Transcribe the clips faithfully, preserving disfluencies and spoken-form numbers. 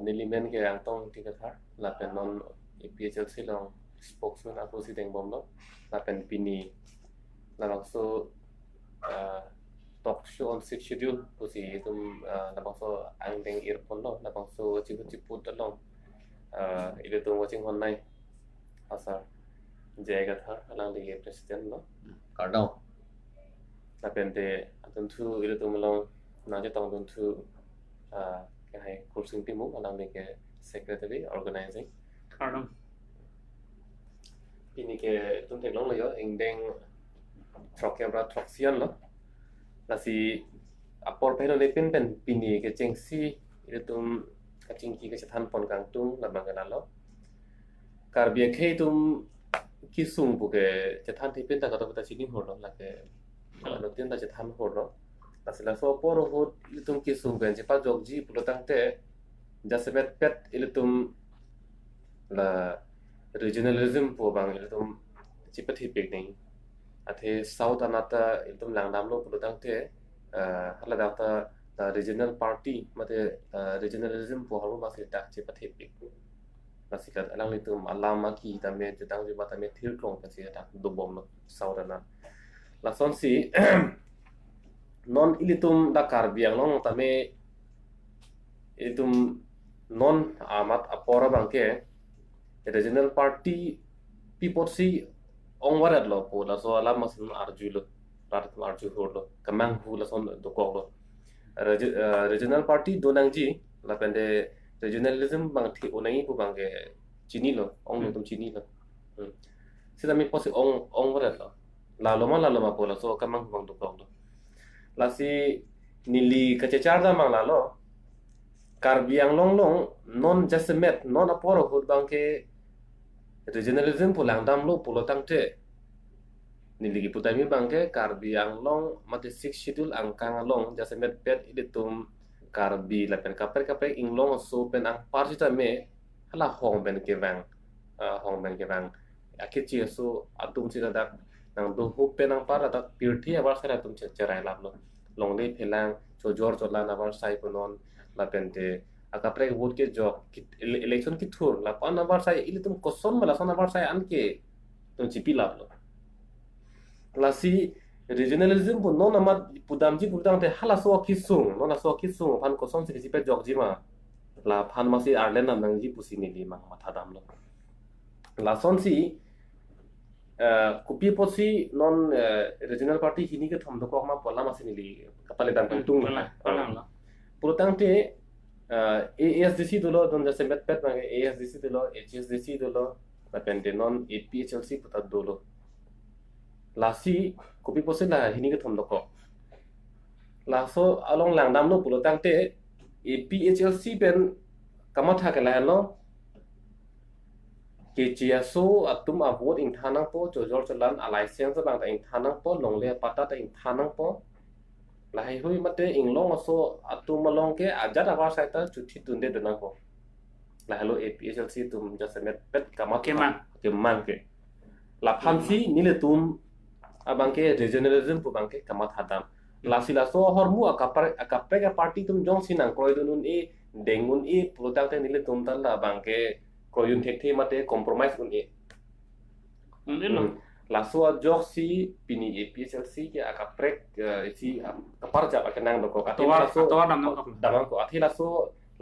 Neli men ke Angtong Ingti Kathar, lapen non A P H L C along spokesman apotsi dengbomlo, lapen pini labangso, ah, talk show on Sixth Schedule pusi itum, ah, labangso angdeng irponlo, labangso chihut chiput along, ah, ilitum kachinghon nai asar J I Kathar, alangli ke president lo. Kardom. Lapen te adunthu ilitum along nangchetongdunthu, ah, kehai Kursing Timung, alangli ke secretary organizing. Kardom. Pini ke itum theklonglo yo, ingdeng throkkep ra throksi anlo. Lasi apor pherone pin pen pini kechengsi ilitum kachingki kachethanpon kangtung labang ke lalo. Karbi akhei atum kesung pu ke chethan thepin ta kadokave ta chini hurlo, lake anuttin ta chethan hurlo. Lasi laso apor ahut itum kesung pen chepajokji pulotangte jasemetpet ilitum la regionalism pu abang ilitum chepathepik nangji. Athe South anat ta ilitum langdamlo pulotangte, ah, haladak ta, ta regional party mate, ah, regionalism pu ahormu masi dak chepathepik. Lasi lat alanglitum alam aki tame, jutang jubat tame thirklong pensi dak dobomlo South anat. Lasonsi non ilitum dak Karbi Anglong tame, ilitum non amat apor abang ke regional party pi apotsi ongvaretlo pu laso alam masi arjulo, rat arju hurlo, kemanghu lason dokoklo. Regi-, eh, regional party do nangji, lapen te regionalism abang thi-o nangji pu abang ke chinilo, ong Hmm. ilitum chinilo. Hmm. Sitame apotsi ong, ongvaretlo. Lalo ma lalo ma pu laso kemanghu abang dokoklo. Lasi neli kachechar dam abang lalo, Karbi Anglong along non jasemet, non apor ahut abang ke regionalism pu langdamlo pulotangte, neli kipudamji abang ke Karbi Anglong mate Sixth Schedule angkang along jasemetpet ilitum Karbi lapen kaprek kaprek inglong aso pen anpar sitame hala hong pen kevang, ah, hong pen kevang. Akeche aso atumsi ladak nangdohup pen anpar ladak pirthe avarsai atum che-, cherai laplo. Longle phelang, chojor cholan avarsai punon, lapen te akaprek vote kejok, ki-, ele-, election kethur, lapu-an avarsai ilitum koson ma lason avarsai anke itum chepi laplo. Lasi regionalism pu non amat pudamji pulotangte halaso akesung, non laso akesung aphan kosonsi kachepajokji ma, laphan masi arleng dam nangji pusi neli abang mathadamlo. Lasonsi, eh, kopi apotsi non, eh, regional party hini kethom dokok ma pu alam masi neli kapale dam Hmm, kangtung. Kalang, kalang lo. Pulotangte, eh, A S D C dolo, non jasemetpet abang ke A S D C dolo, H S D C dolo, lapen te non A P H L C pu ta dolo. Lasi kopi apotsi la hini kethom dokok? Laso along langdamlo pulotangte A P H L C pen kamatha ke lahenlo. Keche aso atum avote ingthan nangpo, chojor cholan alicense abang ta ingthan nangpo, longle apatta ta ingthan nangpo. Lahaihui mate inglong aso atum along ke ajat avarsai ta chuthi tunde dun nangpo. Lahelo A P H L C atum jasemetpet kamatha. Kemang. Kemang ke. Laphansi nelitum abang ke regionalism pu abang ke kamathadam. Lasi laso ahormu akapar-, akaprek aparty atum jongsi nangkroidun un-e, deng un-e pulotangte nelitum ta labang ke kroidun thekthe mate compromise un-e. Un-e lo. Hmm. Laso ajoksi pini A P H L C ke akaprek, eh, isi, ah, kaparjap akenang dokok. Athe atovar, laso atovar dam nangkok. Dam nangkok. Athe laso,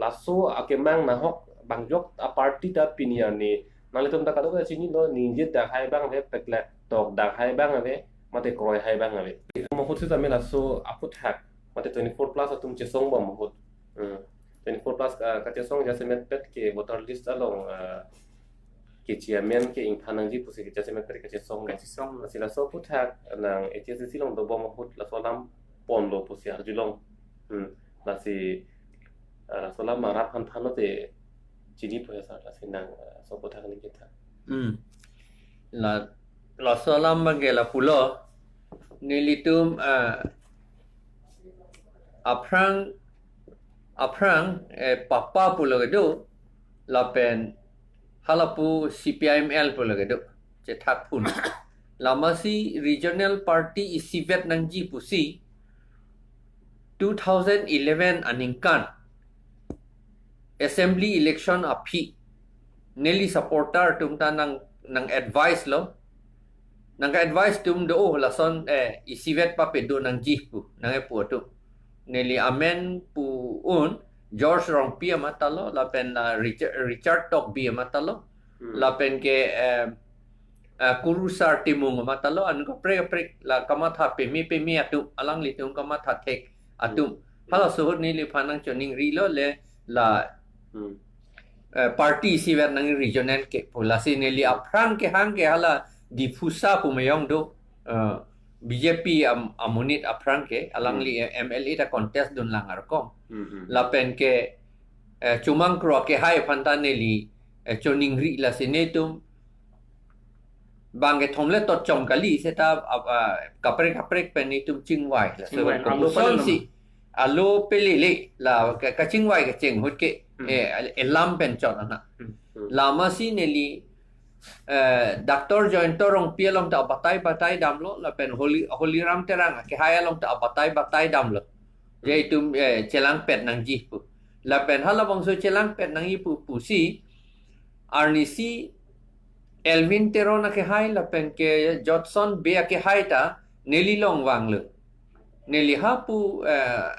laso akemang nahok bangjok aparty ta pini arni nanglitum ta kadokave chinilo, ningje dak hai abang ave, peklak tok dak hai abang ave, mate kroi hai abang ave. Mo ahut sitame laso aphuthak mate twenty-four plus atum chesong bom ahut. Hmm. Twenty-four plus, ah, kachesong jasemetpet ke voter list along, ah, keche amen ke ingthan nangji pusi jasemetpet kachesong bom. Kachesong. Lasi laso aphuthak nang H S D C along dobom ahut laso alam ponlo pusi arjulong. Hmm. Lasi, ah, laso alam ma rat aphan thanlote chini pu he sar, lasi nang, ah, laso aphuthak ningje tha. Hmm. La, laso alam abang ke lapulo. Nelitum, ah, aphrang, aphrang, eh, papa pulo kedo, lapen halapu C P I M L pulo kedo, chethak phun. Lamasi regional party isivet nangji pusi two thousand eleven aningkan assembly election aphi neli supporter atum ta nang, nang advice lo. Nang advice atum do, oh, lason, eh, isivet pape do nangji pu, nang-e pu atum. Neli amen pu un, George Rongpi amat ta lo, lapen la Richard, Richard Tokbi amat ta lo, Hmm. lapen ke, eh, eh, Kurusar Timung amat ta lo, anke kaprek kaprek la kamatha peme peme atum, alanglitum kamatha thek atum. Hmm. Halaso ahut neliphan nangchoningri lo le la Hmm. eh, party isivet nang regional ke pu, lasi neli aphrang kehang ke hala Diphusa pu meyong do, eh, B J P am-, amonit aphrang ke, alangli Hmm. M L A ta contest dun lang arkom. Hmm, hmm. Lapen ke, eh, Chumang Kro akehai aphan ta neli, eh, choningri, lasi netum bang kethom le tot chom kali seta, ah, ah, kaprek kaprek pen netum chingvai. Laso Chingvai, alo kopuson pale si, alo pelele la ka-, kachingvai kacheng ahut ke, Hmm. eh, elam pen chot ana. Hmm. Hmm. Lasi neli, eh, Doctor Jayanta Rongpi along ta abatai batai damlo, lapen Holi-, Holiram Terang akehai along ta abatai batai damlo. Je Hmm. itum, eh, chelangpet nangji pu. Lapen halabangso chelangpet nangji pu pusi, arnisi Elwin Teron akehai lapen ke Jotson Bey akehai ta neli along vanglo. Neli hapu, eh,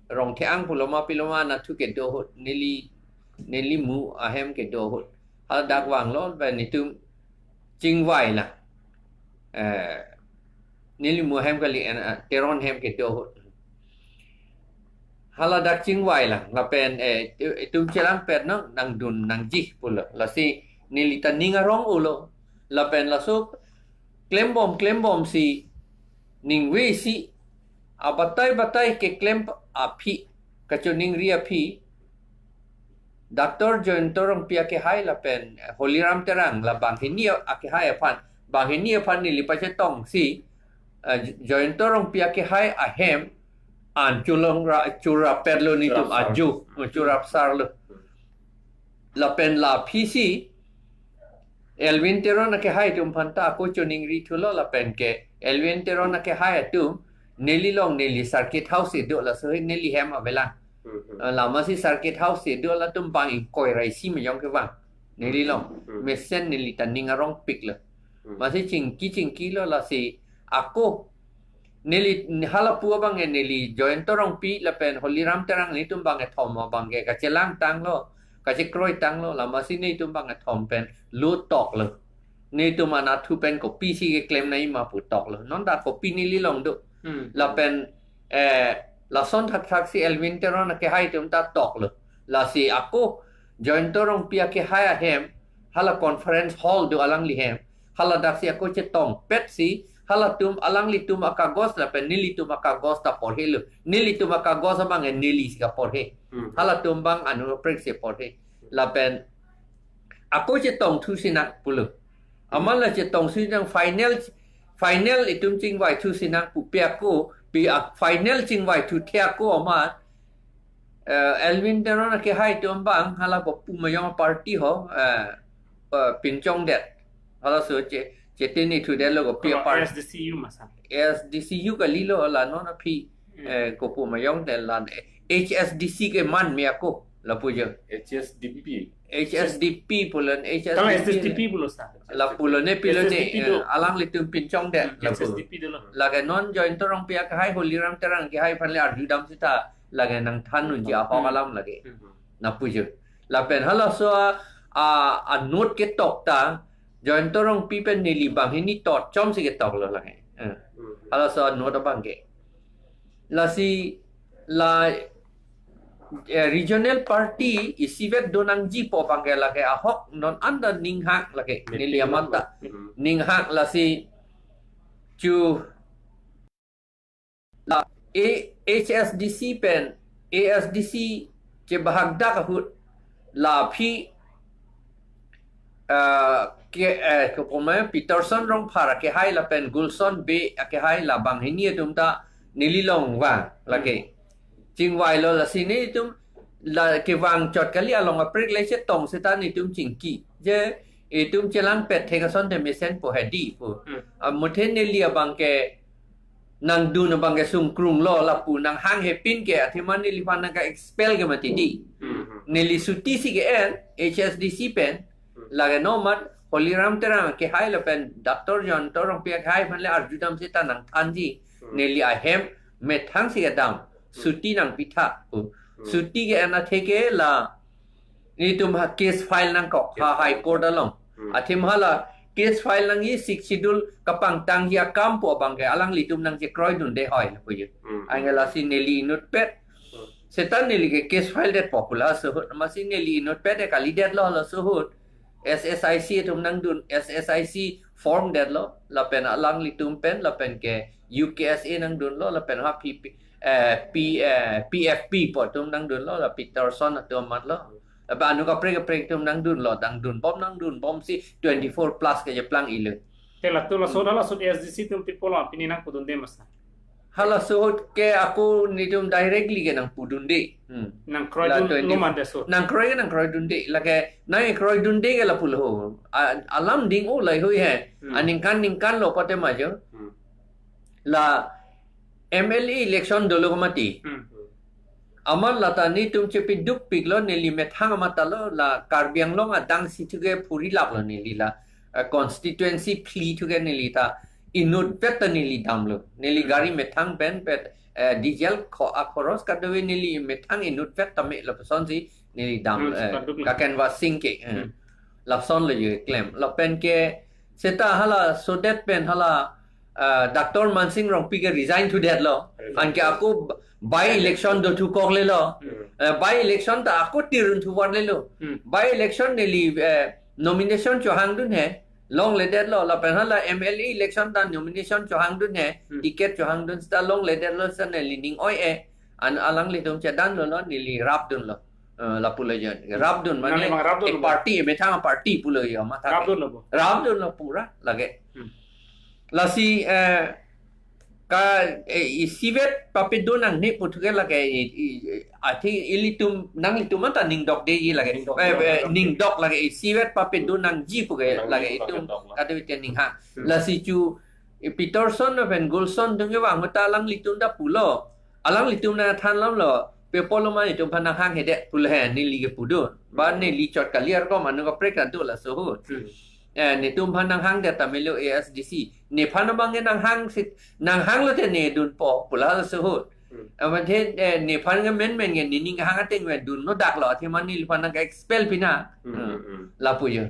Rongtheng pulo ma pilo ma anatthu kedo ahut, neli, neli mu ahem kedo ahut. Haladak vanglo, lapen netum chingvai la. Eh, neli mu ahem kali, en, ah, Teron ahem kedo ahut. Haladak chingvai la, lapen, eh, itum chelangpet nang, nangdun nangji pulo. Lasi neli ta ning arong-o lo. Lapen laso klembom klembom si ningve si abatai batai keklem aphi, kachoningri aphi, Doctor Jayanta Rongpi akehai lapen, eh, Holiram Terang la banghini akehai aphan, banghini aphan neli pachetong si, eh, Jayanta Rongpi akehai ahem an chulong ra, churapet lo netum Churapsar. aju, churapsar lo. Lapen la aphi si Elwin Teron akehai atum aphan ta ako choningri thulo, lapen ke Elwin Teron akehai atum neli along, neli Circuit House si do, laso ahut neli hem avelang. Hmm, hmm. Eh, lasi Circuit House si do, latum bang ingkoi ra isi meyong kevang neli along. Hmm. Mesen neli ta ning arongpik lo. Hmm. Lasi chingki chingki lo, lasi ako neli halapu abang ke neli Jayanta Rongpi lapen Holiram Terang netum bang kethom abang ke kachelang tanglo, kachekroi tanglo, lasi netum bang kethom pen lo tok lo. Netum anatthu pen kopisi keklem nangji ma pu tok lo. Non ta kopi neli along do. Hmm. Lapen, eh, lason thakthak si Elwin Teron akehai atum ta tok lo. Lasi ako Jayanta Rongpi akehai ahem, hala conference hall do alangli hem, haladak si ako chetongpet si, halatum, alanglitum akagos lapen nelitum akagos ta porhe lo. Nelitum akagos abang ke neli si kaporhe. Hmm. Halatum bang anu prek si porhe. Lapen ako chetong thu sinang pulo. Amat la chetong thu sinang, final, final itum chingvai thu sinang pupe ako, pi ak final chingvai thuthe ako amat, eh, Elwin Teron akehai atum bang, hala kopu meyong party ho, eh, eh, pinchongdet. Halaso che, chetini thudet lo kopi Alo apart. A S D C U masa. A S D C U kali lo, la non aphi, Hmm. eh, kopu meyong de lan, eh, H S D C ke man me ako, lapu je. H S D P. H S D P pulo, Tang H S D P. H S D P pulo sa. Lapulo ne pilo ne, H S D P do. Eh, alanglitum pinchongdet, Hmm, lapu. H S D P do lo. Lake non Jayanta Rongpi akehai, Holiram Terang akehai aphan le arjudam seta, lake nangthan unji Hmm. ahok Hmm. alam lake. Hmm. Lapu je. Lapen halaso a, a, a note ketok ta, Jayanta Rongpi pen neli banghini tot chom si ketok lo lake. Eh. Hmm. Halaso a note abang ke. Lasi la, eh, regional party isivet do nangji pu abang ke lake ahok non anta ninghang lake. Meeting neli amat ta. Hmm. Ninghang lasi chu la A-, H S D C pen A S D C chebahak dak ahut la aphi, eh, ke, eh, kopi ma Peterson Rongphar akehai lapen Gulson Bey akehai la banghini atum ta neli along vang lake. Chingvai lo, lasi netum la kevang chot kali, along aprek le chetong seta netum chingki. Je itum chelangpet thek asonte mesen po hedi pu. Hmm. Amathe neli abang ke nangdun abang ke sungkrung lo lapu, nanghang hepin ke athema neliphan nangka-expel ke mati di. Hmm. Neli suti si ke-en, H S D C pen, Hmm. lake nomat, Holiram Terang kehai lapen Doctor Jayanta Rongpi kehai aphan le arjudam seta nangthanji. Hmm. Neli ahem methang si kedam, Hmm. suti nangpitha. Hmm. Suti ke-en atheke la, nelitum ha case file nangkok, Case ha file. High Court along. Hmm. Athema hala case file nangji Sixth Schedule kapangtangji akam pu abang ke alanglitum nangchekroidunde hoi lapu jo. Hmm. Anke lasi neli inutpet. Hmm. Seta neli ke case file det popular suhut. Amatsi neli inutpet e kalidetlo laso ahut. S S I C atum nangdun, S S I C form detlo. Lapen alanglitum pen, lapen ke U K S A nangdunlo, lapen ha P P, eh, P, eh, P F P pu atum nangdunlo, la Peterson atum matlo. Lapen anut kaprek kaprek atum nangdunlo, nangdunbom, nangdunbomsi twenty-four plus kejeplang ilo. Te latum laso, Hmm. laso S D C atum tipo lo, pini nangpudunde masa. Halaso ahut ke ako nelitum directly ke nangpudunde. Hmm. Nangkroidun La twenty lo mande so. Nangkroi, nangkroidunde. Lake, nangkroidunde ke lapulo ho. A-, alam ding-o lahei he. Hmm. Aningkan ningkan lo pate majo. Hmm. La M L A election dolo ke mati. Hmm. Amat lata nelitum chepidukpiklo, neli methang amat ta lo, la Karbi Anglong adang si thu ke phurilaplo neli la, eh, constituency phli thu ke neli ta inutvet ta neli damlo. Neli Hmm. gari methang pen pet, eh, diesel kho-, akhoros kadokave neli methang inutvet ta me lapusonsi neli dam, Hmm, eh, kaduk lo. Ka canvassing ke, eh. Hmm. Lapusonlo jo klem. Lapen ke seta halaso det pen hala, eh, Doctor Mansing Rongpi ke resign thudetlo. Resign. Anke ako by election dothukok lelo. Hmm. Eh, by election ta ako tirun thuvar lelo. Hmm. By election neli, eh, nomination chohangdun he. Longledetlo, lapen hala M L A election ta nomination chohangdun he, Hmm. ticket chohangdun seta longledetlo seta neli ning oi-e. An alanglitum chedanlo lo, neli rapdunlo. Eh, lapulo jo. Rapdun mane, Nangli mang rapdun e lo. Party, e methang party pulo jo, matha ke. Rapdunlo bo. Rapdunlo pura, lake. Hmm. Lasi, eh, ka, eh, isivet papedun nangne pu thu ke lake, i, i, I think ilitum, nanglitum anta ningdokdeji lake. Ningdok, eh, eh, ningdok. Ningdok lake isivet papedun nangji pu ke Nang lake ningdok itum dok la. Kadokave ninghang. Hmm. Lasi chu, eh, Peterson lapen Golson atum kevang ahut ta alanglitum ta pulo. Alanglitum nangthan alam lo. Pe pulo ma itum aphan nanghanghedet pulo he neli ke pudun. Ba Hmm. neli chot kali arkom anut kaprek ta do laso ahut. Hmm. Eh, netum aphan nanghangdet ta melo A S D C. Nephan abang ke nanghang sit, nanghanglo te ne dunpo, pu laso ahut. Hmm. Amathe, eh, nephan ke menmen ke nening hang ateng pen dunlo daklo, athema neliphan nang expel pina. Hmm, Hmm. hmm, hmm. Lapu jo.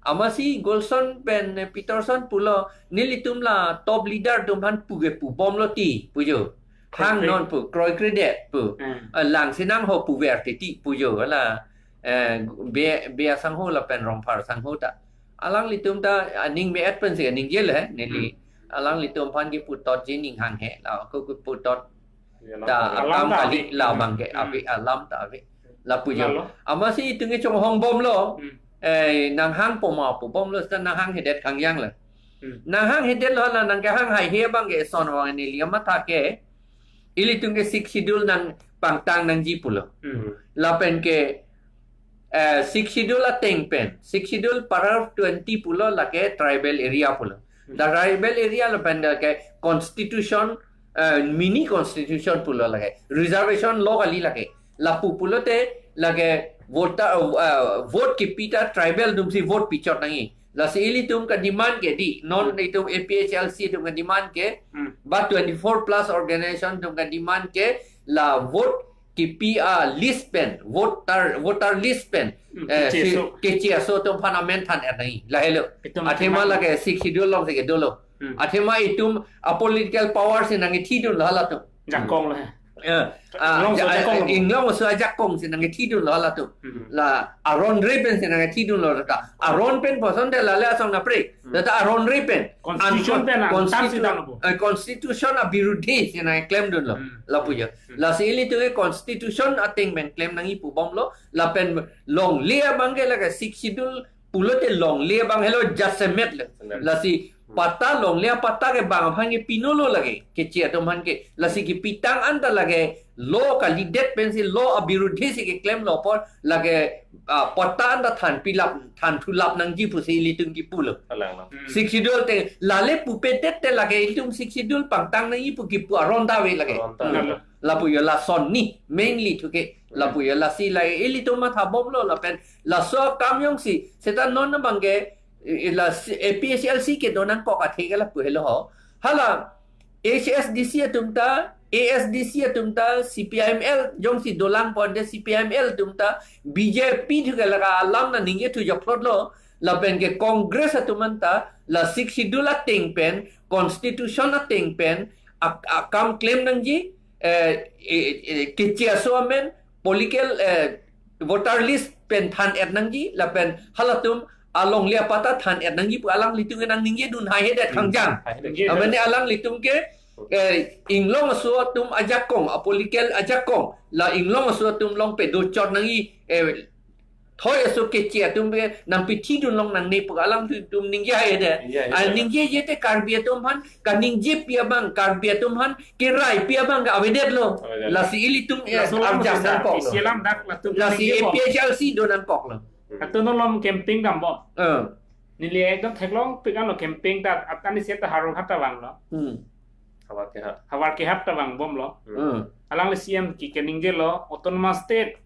Amatsi Golson pen, eh, Peterson pulo, nelitum la top leader atum aphan pu ke pubomlo ti, pu jo. Hang Kroikre. Non pu, kroikredet pu. Hmm. Eh, lang si nangho puver titi, pu jo, la. Eh, Be-, Bey asangho lapen Rongphar asangho ta. Alanglitum ta, ah, ning me-et pensi, ningjelo he, neli. Hmm. Alanglitum aphan keputotji ninghang he, la, ko keputot Ya, ta, alam akam ta kali, ave. La Hmm. abang ke, Hmm. ave, alam ta ave. Lapu jo. Lalo. Amatsi itum ke chonghongbomlo. Hmm. Eh, nanghangpo ma pubomlo, seta nanghanghedet kangjang la. Hmm. Nanghanghedet lo la nangkehang haihe abang ke son abang neli amatha ke. Ilitum ke Sixth Schedule nangpangtang nangji pulo. Hmm. Lapen ke, eh, Sixth Schedule ateng pen. Sixth Schedule paragraph twenty pulo lake tribal area pulo. Hmm. The tribal area lapen ke constitution, eh, mini constitution pulo lake. Reservation law kali lake. Lapu pulote lake voter, eh, vote kipi ta tribal atumsi vote pichot nangji. Lasi ilitum kedemand ke di, non Hmm. itum A P H L C atum kedemand ke, Hmm. ba twenty-four plus organization atum kedemand ke, la vote kipi a list pen, voter, voter list pen, Hmm, eh, keche si-, aso. Keche aso atum aphan amen than-et nangji. Lahelo. Itum Athema athema lake Sixth Schedule alongsi kedolo. Hmm. Athema itum a political power si nangkethidunlo halatum. Jakong lo he. Eh, ah, Inglong ja-, ajakong lo. Inglong ajakong si nangkethidunlo halatum. Hmm. La aron re pensi nangkethidunlo ta. Aron pen puson te lale asong kaprek. Hmm. Lata aron re pen. Constitution An-, pen ang constitu-, tam si dang lo. Eh, constitution abirudhe si nangklemdunlo. Hmm. Lapu jo. Hmm. Lasi ilitum ke constitution ateng pen klem nangji pubomlo. Lapen longle abang ke lake Sixth Schedule pulote longle abang helo jasemet lo. Semet. Lasi Patta longle apatta ke bang aphan ke pinolo lake, keche atum aphan ke. Lasi kepitang anta lake law kalidet pensi law abirudhe si keklemlo apot lake, ah, patta anta than pilap, than thulap nangji pusi ilitum kipulo. Kalang lang. Hmm. Sixth Schedule te lale pupedet te lake ilitum Sixth Schedule pangtang nangji pu kipu aron ta ave lake. Aron ta ave. Hmm. Lapu yo lason ni mainly thuke. Lapu yo lasi la ilitum mathabomlo lapen laso akam jongsi seta non abang ke, eh, la si-, A P H L C kedo nangkok athe ke lapu helo ho. Hala H S D C atum ta, A S D C atum ta, C P I M L jongsi dolang ponte C P I M L atum ta, B J P thuke lake alam naningje thu jokplotlo, lapen ke Congress atum anta la Sixth Schedule ateng pen, Constitution ateng pen, ak-, akam klem nangji, eh, eh, eh, keche aso amen, political, eh, voter list pen than-et nangji, lapen halatum alongle apatta than-et nangji pu alanglitum ke nangningjedun haihedet Hmm. khangjang. Haihedet. Ningje Amen dun. Alanglitum ke, eh, inglong aso atum ajakong, a political ajakong, la inglong aso atum along pedochot nangji, eh, thoi aso keche atum ke nangpithidun long nangne pu alanglitum ningje haihedet. Ningje haihedet. Ah, ningjeje te Karbi atum aphan kaningjepi abang, Karbi atum aphan keraipi abang ke avedetlo. Avedetlo. Lasi ilitum, eh, Laso alam arjang besar, nangkoklo. Isi alam dak latum Lasi ningje bom. A P H L C do nangkoklo. Hmm. Latum nolom campaign dambom. Eh. Neli ekdom theklongpik anlo campaign ta, at ani seta Howraghat ta vanglo. Hmm. Howraghat. Howraghat ta vangbomlo. Hmm. Hmm. Alangli C M ke keningjelo, autonomous state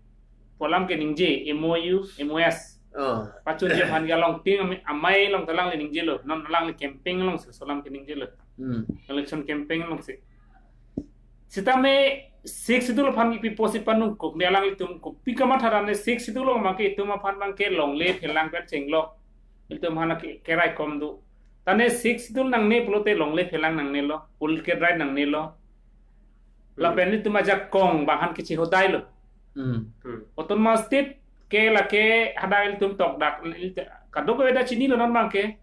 pu alam keningje, M O U, M O S. Oh. Pachunji aphan ke along ting amei, amei along ta alangli ningjelo. Non alangli campaign alongsi laso alam keningjelo. Hmm. Election campaign alongsi. Sitame Sixth Schedule aphan kipi pusi panungkuk, ne alanglitum kopi kamatha ra ne Sixth Schedule along abang ke itum aphan abang ke longle phelang pen chenglok. Itum aphan ke keraikom do. Tane Sixth Schedule nangne pulote longle phelang nangnelo, political right nangnelo. Hmm. Lapen itum ajakong abang aphan keche hodailo. Hmm. Hmm. Autonomous state ke lake hadak ilitum tokdak, il-, kadokave ta chinilo non abang ke.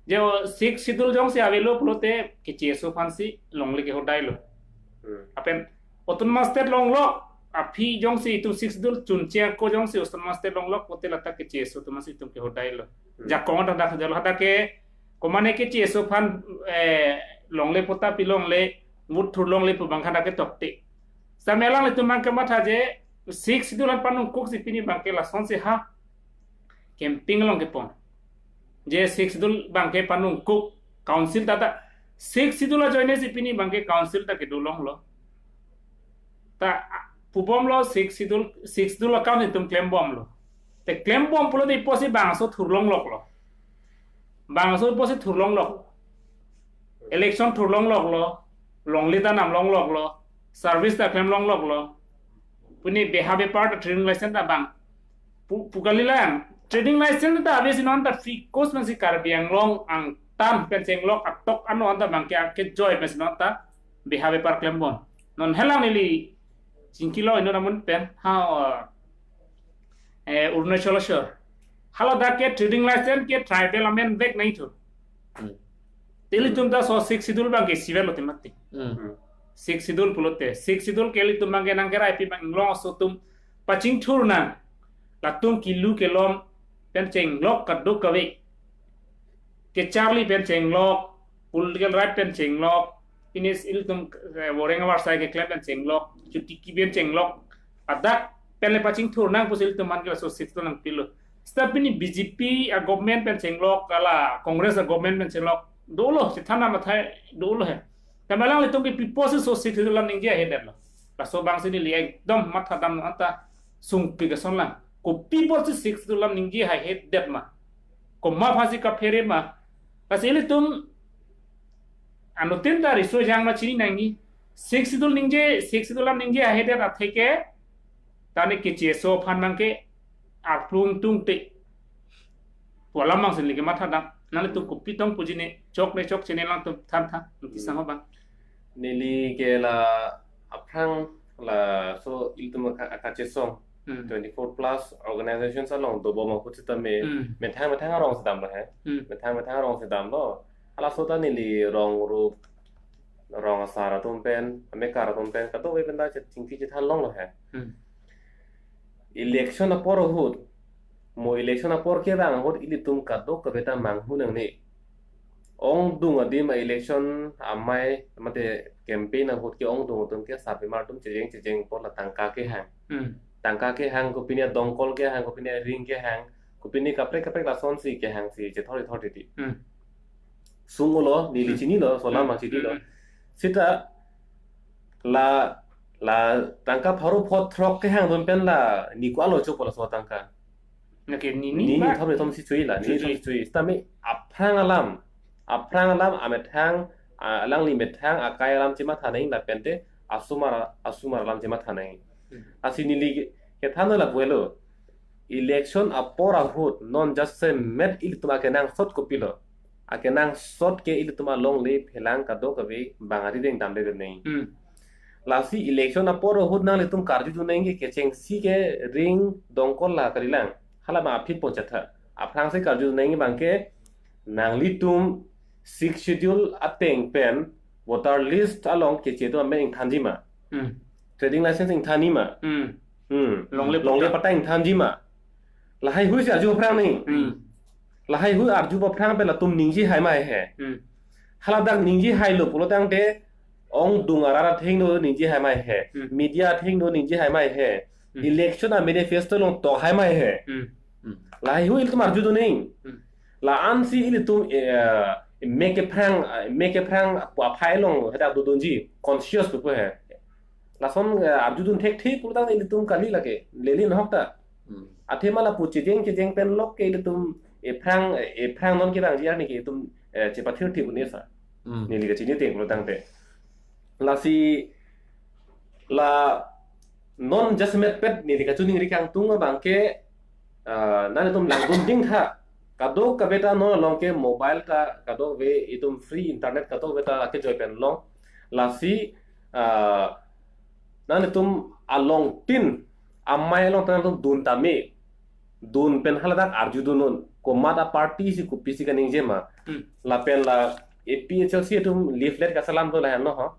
Je Sixth Schedule jongsi avelo pulote keche aso aphansi longle kehodailo. Hmm. Lapen autonomous state longlok aphi jongsi itum Sixth Schedule chunche ako jongsi autonomous state longlok pulote lata keche aso atum aphansi itum kehodailo. Hmm. Jakong ta dak jalo hadak ke komane keche aso aphan, eh, longle patta pilongle, vote thurlongle pu abang hadak ke tokte. Sitame alanglitum abang ke matha je Sixth Schedule an panungkuksi pini abang ke lasonsi ha campaign along kepon. Je Sixth Schedule abang ke panungkuk council ta ta Sixth Schedule ajoinesi pini abang ke council ta kedolonglo. Ta pubomlo Sixth Schedule, Sixth Schedule akam itum klembomlo. Te klembom pulote pusi bangso thurlongloklo. Bangso pusi thurlonglok. Election thurlongloklo. Longle ta namlongloklo. Service ta klemlongloklo. Pini beha bepar ta trading license ta bang. Pu-, pu kalilang. Trading license ta ave si non ta free course pensi Karbi Anglong angtan pen chenglok atok ano anta abang ke, ke joy pensi non ta beha bepar klembom. Non helang neli chingkilo ino namun pen ha, eh, Arunachal asor. Haladak ke trading license ke tribal amen vek nangthu. Hmm. Te ilitum ta so Sixth Schedule abang ke isivet lote mati. Hmm. Sixth Schedule pulote. Sixth Schedule ke ilitum abang ke nangkeraipi abang inglong aso atum pachingthur nang. Latum kilu kelom pen chenglok kadokave. Kecharli pen chenglok, political right pen chenglok, pini ilitum, eh, voreng avarsai keklem pen chenglok, chotiki pen chenglok, hadak pen le pachingthur nang pusi ilitum aphan ke laso Sixth Schedule nangpilo. Seta pini B J P a government pen chenglok, hala Congress a government pen chenglok, dolo, chethan na mathai dolo he. Tame alanglitum ke pi pusi so Sixth Schedule alam ningje haihedet lo. Laso abangsi neli ekdom matha dam anta sungpik ason lang. Kopi pusi Sixth Schedule alam ningje haihedet ma. Komat aphansi kaphere ma. Lasi ilitum anuttin ta riso jang ma chini nangji. Sixth Schedule ningje, Sixth Schedule alam ningje haihedet atheke tane keche aso aphan abang ke arplung tungte. Pu alam abangsi neli kematha dam. Nanglitum kopi tong puji ne, chok ne chokche ne, alangtum than than. Nangti Hmm. sang abang. Neli ke la aphrang laso ilitum aka-, akachesong Hmm. twenty-four plus organizations along dobom ahut sitame Hmm. methang methang arongsi damlo he. Hmm. Methang methang arongsi damlo. Halaso ta neli rong rup, rong asar atum pen, amekar atum pen, kadokave pen ta chingki chethan longlo he. Hmm. Election apor ahut, mo election apor kevang ahut ilitum kadokave ta manghu nangne. ongdung adim a-election amei mate campaign ahut ke ongdung atum ke sarpimar atum chejeng chejeng apot la tangka kehang. Hmm. Tangka kehang, kopine dongkol kehang, kopine ring kehang, kopine kaprek kaprek lasonsi kehangsi chethor ithor titi. Hmm. Sung-olo, neli Hmm. chinilo, laso alam Hmm. chinilo. Hmm. Seta la, la tangka pharo pho throk kehang atum pen la ni ko-an lo chopo laso tangka. Nake ni, ni ni, ni bak. Thom ni thom si chui la, ni Chui, thom chui. si chui. Sitame aphrang alam, aphrang alam amethang, a-, alangli methang akai alam chematha nangji lapente asomar, asomar alam chematha nangji. Hmm. Lasi neli ke, kethan lapu helo. Election apor ahut non jasemet ilitum akenangsot kopilo. Akenangsot ke ilitum alongle phelang kadokave bang ari deng damde nangji. Hmm. Lasi election apor ahut nanglitum karjudun nangji ke kechengsi ke ring dongkol la kalilang. Hala ma aphi pon chetha. Aphrangsi karjudun nangji abangke nanglitum Sixth Schedule ateng pen voter list along keche atum amen ingthanji ma. Hmm. Trading license ingthanji ma. Hmm. Hmm. Longle Longle patta. patta ingthanji ma. Lahai hui si arju aphrang nangji. Hmm. Lahai hui arju aphrang pen latum ningje hai ma he. Hmm. Hala dak ningje hailo pulo tangte ongdung arat athengno ningje hai ma he. Hmm. Media athengno ningje hai ma he. Hmm. Election a-manifesto along tok hai ma he. Hmm. Hmm. Lahai hui ilitum arjudun nangji. Hmm. La-ansi ilitum, eh, mek kephrang, eh, mek kephrang apu aphai along hadak dodunji, conscious pupu he. Lason, eh, arjudun thekthe pulo tangte ilitum kali lake, lele nahok ta. Hmm. Athema lapu chejeng chejeng pen lok ke ilitum ephrang, eh, ephrang non kevangji arni ke itum, eh, chepathir thip un-e sa. Hmm. Neli kachini ateng pulo tangte. Lasi la non jasemet pet neli kachiningri kangtung abangke, ah, nanglitum langdun dingtha. Kadokave ta non along ke mobile ta kadokave itum free internet kadokave ta kejoi pen long. Lasi, ah, nanglitum along tin amei along ta nanglitum dun tame. Dun pen haladak arjudun non. Komat a-party si kopisi kaningje ma. Hmm. Lapen la A P H L C atum leaflet kachelam do lahenlo ho.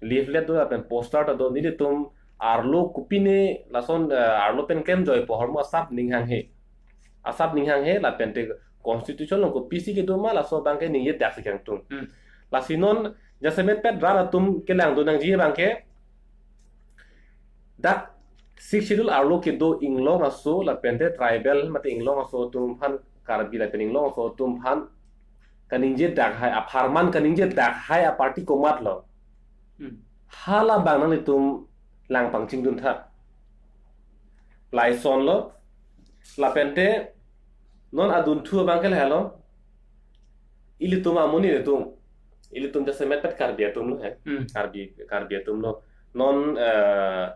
Leaflet do lapen poster ta do, nelitum arlo kopine lason, eh, arlo pen klemjoi pu ahormu asap ning hanghe. Asap ning hanghe lapente constitution along kopisi kedo ma laso abangke ningjedak si kangtung. Hmm. Lasi non jasemet pet rat atum kelangdun nangji abangke dak Sixth Schedule arlo kedo inglong aso lapente tribal mate inglong aso atum aphan, Karbi lapen inglong aso atum aphan kaningjedak hai, apharman kaningjedak hai a-party komatlo. Hmm. Halabang nanglitum lang pangchingduntha. Laisonlo, lapente non adunthu abangke lahelo. Ilitum amonit atum. Ilitum jasemet pet Karbi atumlo he. Hmm. Karbi, Karbi atumlo. Non, eh,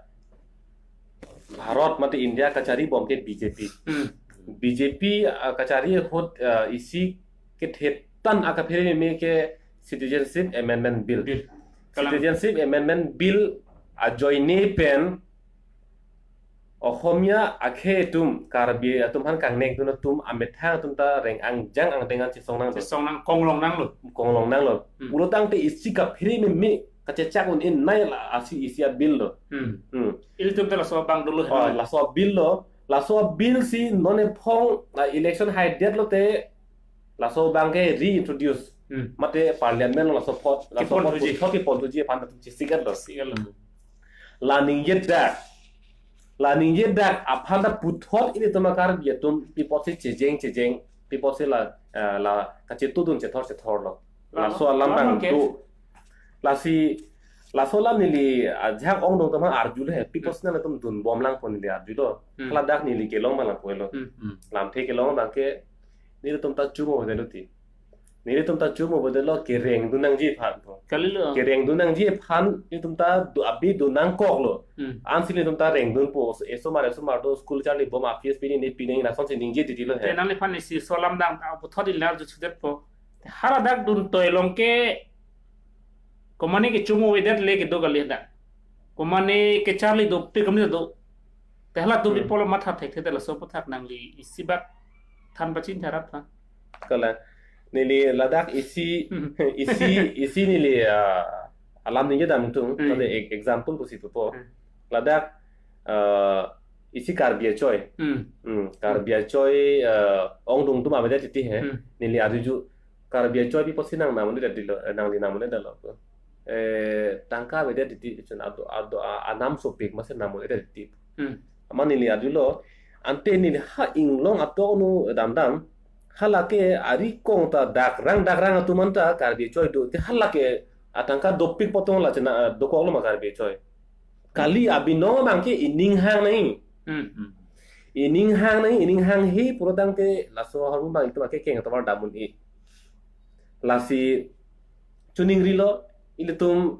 Bharat mate India kachari bom ke B J P. Hmm. B J P, eh, kachari ahut, eh, isi kethe tan akaphere meme ke Citizenship Amendment Bill. Bill. Kalang. Citizenship Amendment Bill ajoine pen Ohomia akhei atum, Karbi atum aphan kangnekdun atum amethang atum ta reng angjang angdeng an chesong nanglo. Chesong nang, konglong nanglo. Konglong nanglo. Hmm. Pulo tangte isi kaphere meme kachechak un-e nai la asi isi a-bill lo. Hmm. Hmm. Ilitum ta laso abang dolo Oh, heno. Laso a-bill lo. Laso a-bill si non ephong la election haidet lote laso abangke reintroduce. Hmm. Mate parliament lo laso apot, laso apot Kepon thuji. puthot kepon thuji aphan atum chesikatlo. Chesikatlo. La ningjedak. La ningjedak aphan ta puthot ilitum a-Karbi atum pi apotsi chejeng chejeng, pi apotsi la, eh, la kachetudun chethor chethorlo. Lalo, Laso alam lalo bang ke. tu. Lasi, laso alam neli ajak ongdung atum aphan arjulo he, pi apotsi Hmm. nanglitum dunbomlang pu neli arjulo. Hmm. Haladak neli kelong malangpo helo. Hmm. Hmm. Lamthe kelong abangke nelitum ta chumo bedelo ti. Nelitum ta chumo bedelo kerengdun nangji aphan po. Kalilo. Kerengdun nangji aphan nelitum ta du-, abi dun nangkoklo. Hmm. Ansi nelitum ta rengdunpo, esomar esomar do school charlibom a-fees pini ne pinang lasonsi ningje titilo he. Te nangliphan isi laso alam dang ta puthot ilar ju chudetpo. Haladak dun toilong ke komane kechumo avedet le kedo kali dak. Komane kecharli dopte kami do. Te halatum Hmm. pi apotlo matha thekthe te laso aputhak nangli isi bak than pachini tha rat tha. Kalang. Neli ladak isi, Hmm. isi, isi neli, ah, alam ningje damtung, Hmm. mate e-, example pusi pupo. Hmm. Ladak, ah, isi Karbi achoi. Hmm. Hmm, Karbi achoi, ah, ongdung atum avedet titi he. Hmm. Neli arjuju Karbi achoi pi apotsi nang nam un-edet titilo, eh, nangli nam un-edet lo. Eh, tangka avedet titi, chun ado, ado, a, anam sopik masi nam un-edet titi. Hmm. Amat neli arjulo, ante neli ha inglong atok nu damdam, halake ari kong ta dakrang dakrang atum anta Karbi achoi do, te halake atangka dopik potong la chena, eh, dokoklo ma Karbi achoi. Kali abinong abang ke ining hang nangji. Hmm. Ining hang nangji, ining hanghe pulo tangte laso ahormu abang itum akekeng atovar dam un-e. Lasi choningrilo, ilitum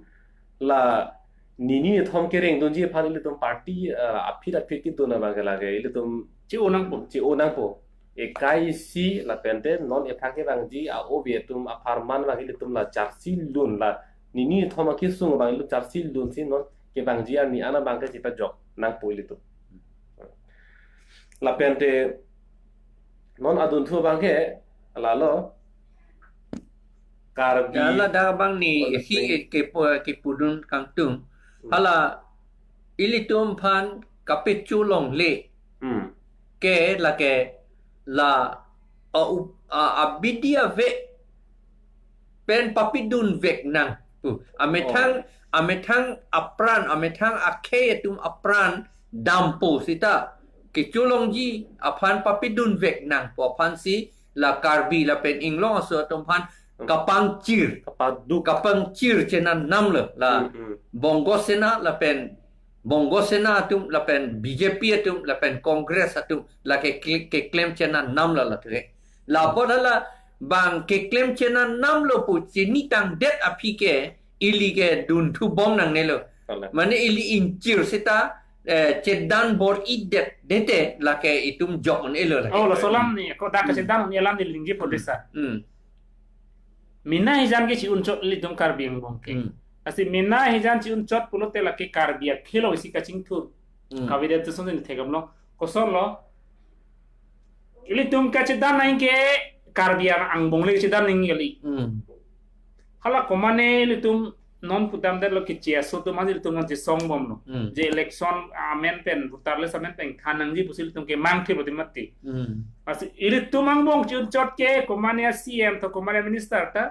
la nini nithom kereng dunji aphan ilitum party, eh, aphit aphit kedun abang ke lake ilitum che-o nangpo. Che-o nangpo. Ekai isi lapente non ephan kevangji a-ove atum apharman abang ilitum la charsi lun, la nini nithom akesung abang ilitum charsi lunsi non kevangji arni an abang ke chepajok nangpo ilitum. Lapente non adunthu abang ke lalo Karbi. Ya, ladak abang neli, oh, hi, eh, kepu-, kepudun kangtung. Hmm. Hala ilitum aphan kapecho longle. Hmm. Ke lake la a up-, a, abidi ave pen papidun vek nang pu. Amethang, oh, amethang apran, amethang akhei atum apran dampo seta kecho longji aphan papidun vek nangpo aphansi la Karbi lapen inglong aso atum aphan, hmm, kapangchir. Kapaduk. Kapangchir chenam namlo la. Hmm, hmm. Bongo Sena lapen Bongo Sena atum lapen B J P atum lapen Congress atum lake kle-, keklem chenam namlo la tuhe. Lapu hala abang keklem chenam namlo pu chinitangdet aphi ke ili ke dunthu bom nangnelo. Kalang. Mane ili ingchir seta, eh, chedan bor-idet dete lake itum jok un-elo lake. Oh, laso alam neli, ko dak, hmm, chedan neli alam neli ningjepo, hmm, desa. Hmm. Mena hijan ke chi-un chot ilitum Karbi angbong ke. Hmm. Lasi mena hijan chi-un chot pulote lake Karbi akhei lo isi kachingthur. Hmm. Kavedet ason neli thekdamlo. Kosonlo? Ilitum kachedan nangji ke Karbi angbong le chedan nangji kali. Hmm. Hala komane ilitum non pudamdetlo, keche aso atum an ilitum non chesong bomlo. Hmm. Je election amen pen, voter list amen pen than nangji pusi ilitum kemang thip oti mati. Hmm. Lasi ilitum angbong chi-un chot ke komane a-C M tho komane minister ta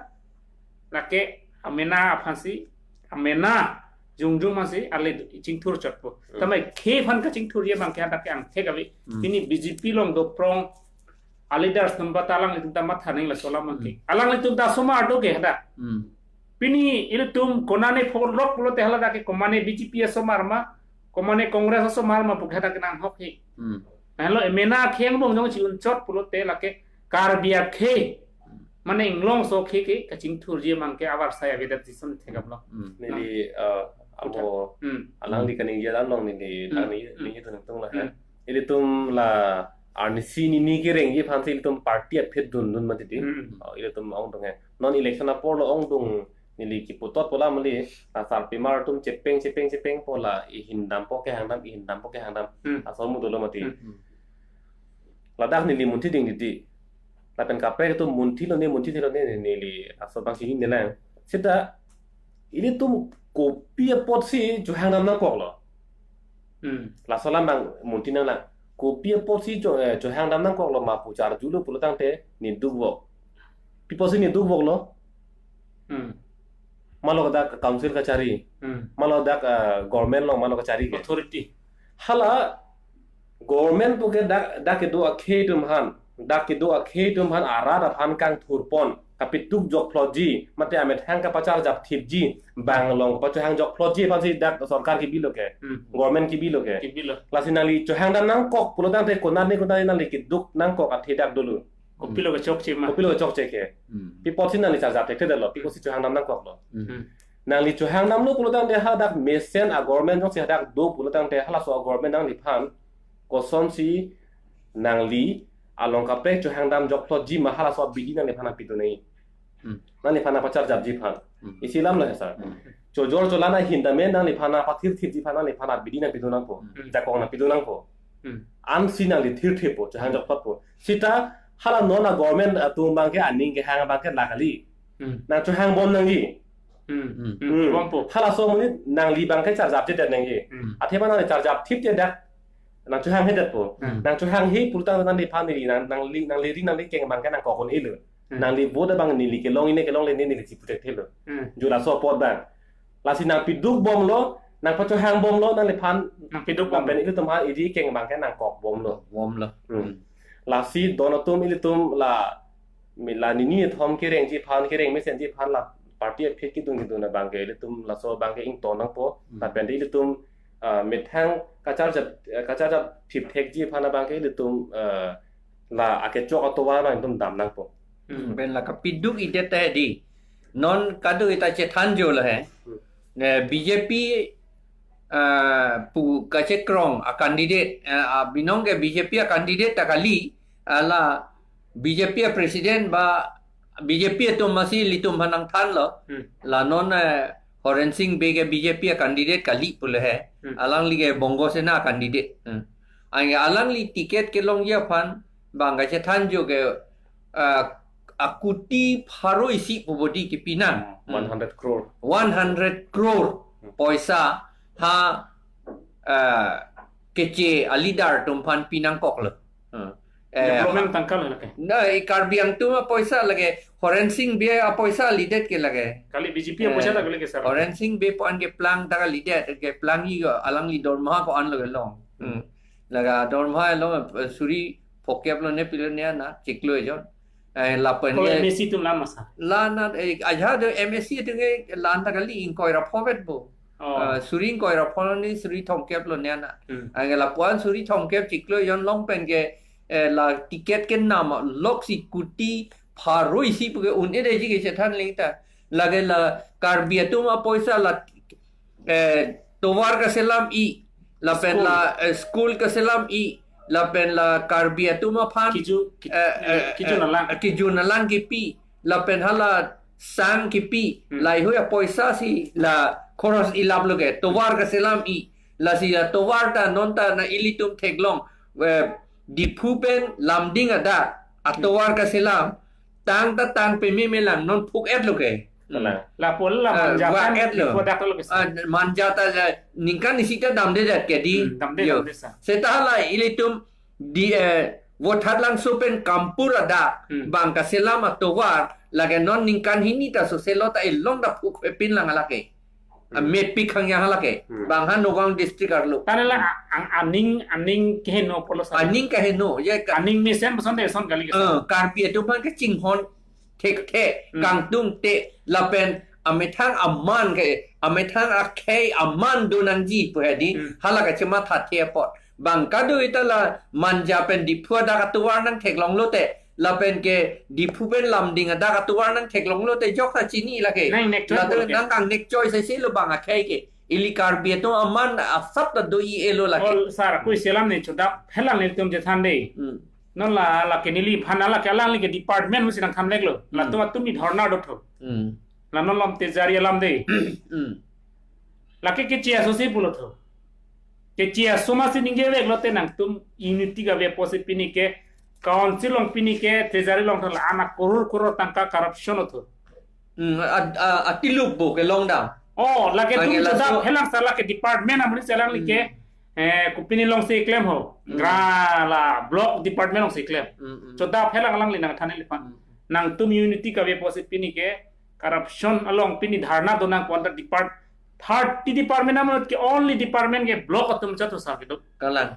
lake amena aphansi, amena jongjong aphansi ale chingthur chotpo. Hmm. Tame khei aphan kachingthurji abang ke hadak ke angthek ave. Hmm. Pini B J P along do prong a-leaders atum ba ta alanglitum ta matha nangji laso alam abang ke. Hmm. Alanglitum ta asomar do ke hadak. Hmm. Pini ilitum konane pholok pulote hala dak ke komane B J P asomar ma, komane Congress asomar ma pu ke hadak ke nanghokhe. Hmm. Lahelo emena akhei angbong jong chi-un chot pulote lake Karbi akhei, mane inglong aso akhei ke kachingthurji abang ke avarsai avedet ason thekdamlo. Hmm. Neli, eh, amo, hmm, alangli kaningje alam along neli, hmm, neli, hmm, neli tungtung la, hmm, ya. Ilitum la arnisi nini kerengji aphansi ilitum party aphit dundun mati di. Hmm. Oh, ilitum ongdung he. Non election apor lo ongdung neli kipu totpo la mali, ah, sarpimar atum chepeng, chepeng, chepengpo la ihin dampo kehang dam, ihin dampo kehang dam. Hmm. Asor mu dolo mati. Hmm. Ladak neli munthi ding titi. Lapen kaprek atum munthi lone, munthi lone neli laso abang si hini lang. Seta ilitum kopi apotsi chohang dam nangkoklo. Hmm. Laso alam abang munthi nanglang. Kopi apotsi cho-, eh, chohang dam nangkoklo ma pu charjulo pulo tangte neli dukvok. Pi apotsi neli dukvoklo? Hmm. Malo dak council kachari. Hmm. Malo dak, eh, government along malo kachari ke. Authority. Hala government pu ke dak, dak kedo akhei atum aphan, dak kedo akhei atum aphan arat aphan kangthurpon, kapetuk jokplotji, mate amethang kapacharjap thipji, bang along kapachohang jokplotji aphansi dak sorkar kebilo ke, hmm, government kebilo ke. Kebilo. Lasi nangli chohang dam nangkok pulo tangte konane konane nangli keduk nangkok athe dak dolo. Kopilo kechokche ma. Kopilo kechokche ke. Hmm. Pi apotsi nangli charjap thekthedetlo, pi apotsi chohang dam nangkoklo. Hmm. Hmm. Nangli chohang damlo pulo tangte hadak mesen a-government jongsi hadak do pulo tangte halaso a-government nangliphan kosonsi nangli along kaprek chohang dam jokplotji ma halaso abidi nangliphan nangpidun nangji. Hmm. Nangliphan nangpacharjapji aphan. Hmm. Isi alam lo he sir. Hmm. Chojor cholan ahin tame nangliphan nangpathirthipji aphan nangliphan abidi nangpidun nangpo. Hmm. Jakong nangpidun nangpo. Hmm. Ansi nangli thirthippo, chohang jokplotpo. Seta hala non a-government atum abang ke aning kehang abang ke la kali. Hmm. Nangchohang bom nangji. Hmm. Hmm. Hmm. Bompo. Halaso amonit nangli abang ke charjapjedet nangji. Hmm. Athema nangli charjap thipjedet. Nangchohanghedetpo. Hmm. Nangchohanghe pulo tangte nangliphan neli nang, nangli, nangli ri nangli keng abang ke nangkok un-elo. Hmm. Nangli vote abang neli kelong, ini kelongle, neli chipu thekthelo. Hmm. Jo laso apot abang. Lasi nangpiduk bomlo, nangpachohang bomlo, nangliphan. Nangpiduk bomlo. Lapen ilitum ha edi keng abangke nangkok bomlo. Bomlo. Hmm. Hmm. Lasi don atum ilitum la, mi la nini thom kerengji aphan, kereng mesenji aphan la party aphi kedun kedun abangke ilitum laso abangke ington nangpo. Hmm. Lapen ilitum, ah, methang kacharjap, kacharjap thip thekji aphan abangke ilitum, ah, la akechok atovar abang ilitum dam nangpo. Hmm. Pen la kapiduk-idet ta hedi. Non kadokave ta chethanjolo he. Hmm. Ne B J P, ah, pu kachekrong a candidate, ah, abinong ke B J P a candidate ta kali, ah, la B J P a president ba B J P atum masi ilitum aphan nangthanlo. Hmm. La non, eh, Horen Sing Bey ke B J P a candidate kali pulo he. Hmm. Alangli ke Bongo Sena candidate. Hmm. Anke alangli ticket kelongji aphan abang kachethanjo ke, ah, a kuti pharo isi pu bodi kepinang. Hmm. One hundred crore. One hundred crore Hmm. poisa ha, ah, Keche a leader atum aphan pinangkoklo. Hmm. Eh, Development tangka lo lake. Na, i Karbi Anglong atum apoisa lake, Horen Sing Bey apoisa leader ke lake. Kali B J P apoisa Eh, ta kali ke sir. Horen Sing Bey pu-an keplang ta ka leader, keplang i ko alangli dormaha ko-an lo kelong. Hmm. Hmm. Laga dormaha lo, eh, suri phokep lo ne pilo ne ana, chiklo ejon. Eh, lapen Ko ke M A C atum la ma sir. La na, eh, ajahak do M A C atum ke la-an ta kali ingkoi ra pho vet bo. Oh. Ah, suri ingkoi ra pho lo ne suri thomkep lo ne ana. Hmm. Anke lapu-an suri thomkep chiklo ejon long pen ke, eh, la ticket kenam loksi kuti pharo isi pu ke un-edetji ke chethan leng ta. Lake la Karbi atum apoisa la, eh, tovar kaselam-i, lapen School. la, eh, school kaselam-i, lapen la Karbi atum aphan, Kiju, ki-, eh, eh, eh, kiju eh, nalang. eh, kiju nalang kipi, lapen hala sang kipi, Hmm. laheihui apoisa si la khoros ilap lo ke, tovar kaselam-i, lasi la tovar ta non ta na ilitum theklong, eh, Diphu pen Lumding adak, atovar kaselam, tang ta tang peme melang non phuk-et lo ke. Kalang. Hmm. Lapu la Ah, Manja pen va-et lo. Diphu adak lo ke sir. Ah, Manja ta la ningkan isi ta damdedet ke di. Hmm, damde, Yo. damde sir. Seta la ilitum di, eh, Vothatlangso pen Kampur adak Hmm. bang kaselam atovar lake non ningkan hini ta soselo ta ilong ta phuk-et pinlang lake. Hmm. Amepik hang yang lake. Hmm. Bang ha Nagaon district arlo. Tane la a-, ang aning, aning keheno pulo sir. Aning keheno, ye ka- Aning mesen puson de son kali ke sir. Eh, Karbi atum aphan kachinghon thekthe, Hmm. kangtungte, lapen amethang aman ke, amethang akhei aman do nangji pu hedi, Hmm. hala kachemathathe apot. Bang kadokave ta la Manja pen Diphu adak atovar nangtheklong lote, lapen ke Diphu pen Lumding adak atovar nangtheklong lote jok ta chini lake. Nang nek choi Lato bol ke. nang kang nek choi sesi lo bang akhei ke. Ili Karbi atum aman asap ta do-i-e lo lake. Ol sir, kui selam ne chodap helang ne tum jethan de. Hmm. Non la, lake neliphan lake alangli ke department musi nangthan lek lo. Hmm. Latum atum ni dhorna dotho. Hmm. La non lom Tejari alam de. Hmm. Lake keche aso si pulo tho. Keche aso masi ningje vek lote nangtum unity kave apotsi pini ke council along pini ke Tejari along tho la ana koror koror tangka corruption lo tho. Hmm, ad-, a-, atilup bo kelong dam. Oh, lake Lake tum laso chodap helang sir lake department amri selang like, Hmm. eh, kopine alongsi klem ho. Hmm. Gra la block department alongsi klem. Hmm, hmm. Chodap helang alangli nangthan neliphan. Hmm. Nangtum unity kave apotsi pini ke corruption along pini dhorna donang kontra depart-, thirty department amonit ke only department ke block atum chot sa kedo. Kalang.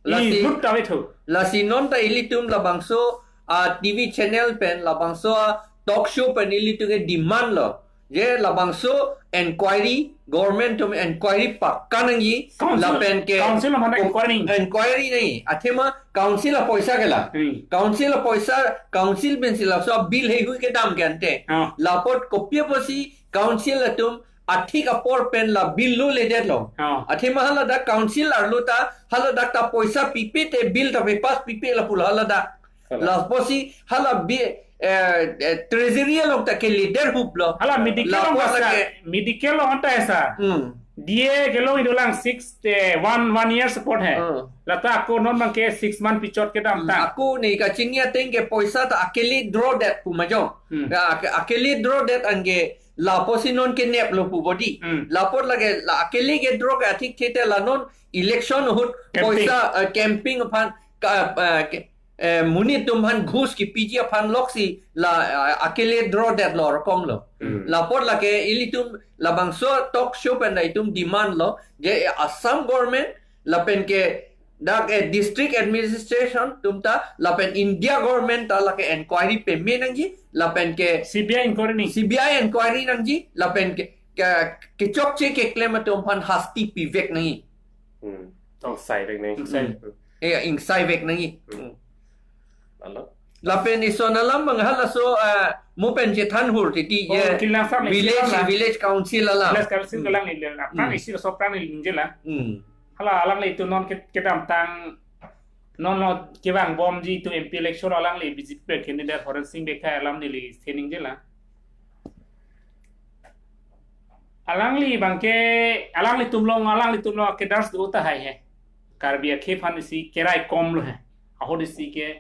Lasi, Ilut ta vetho. lasi non ta ilitum labangso, ah, T V channel pen, labangso, ah, talk show pen ilitum ke demand lo. Je labangso inquiry, government atum inquiry pakka nangji, Council, lapen ke council lo mana inquiry? Inquiry nahi. Athema council apoisa ke la. Hmm. Council apoisa, council pensi laso bill heihui kedam ke ante. Ah. Lapot kopi apotsi council atum athik apor pen la bill lo ledet lo. Oh. Athema haladak council arlo ta haladak ta poisa pipe te bill ta pepass pipe lapu la haladak. Kalang. Lapusi hala bi-, eh, eh, treasury along ta ke leader hup lo. Hala medical Lapor along ta lake sa, medical along ta sa. Hmm. D A kelong idolang six, eh, one, one year support hai. Hmm. Lata ako non bang ke six month pichot kedam Hmm. ta. Ako ne kachini ateng ke poisa ta akele draw det pu majong. Hmm. Ya, ake-, akele draw det anke lapusi non kenep lo pu bodi. Hmm. Lapor lake la akele ke draw ke athik thete la non election ahut Campaign. poisa, eh, campaign aphan ka, eh, ke-, Eh, monit atum aphan ghus kipiji aphan loksi la, ah, akele draw det lo rokom lo. Hmm. Lapot lake ilitum labangso talk show pen da itum demand lo je, eh, Assam government lapen ke dak, eh, district administration atum ta lapen India government ta lake inquiry peme nangji lapen ke C B I inquiry nangji. C B I inquiry nangji lapen ke, ke, kechokche keklem atum aphan hasti pivek nangji. Hmm. Ingsai vek nangji. Ingsai. Hmm. Eh, ingsai vek nangji. Hmm. Alo. Lapen ison alam abang halaso, ah, mo pen chethan hur titi, oh, ye, kilang sam village, kilang la. Village council alam. Village council, hmm, kalang ni le. Aphrang, hmm, isi so aphrang neli ningje lang. Hmm. Hala alangli itum non ke-, kedamtang non lo kevang bomji itum M P election alangli B J P candidate Horen Sing Bekhai alam neli si ningje lang. Alangli abangke, alanglitum along, alanglitum along ke dars do tahai he. Karbi akhei aphan isi kerai kom lo he. Ahut isi ke.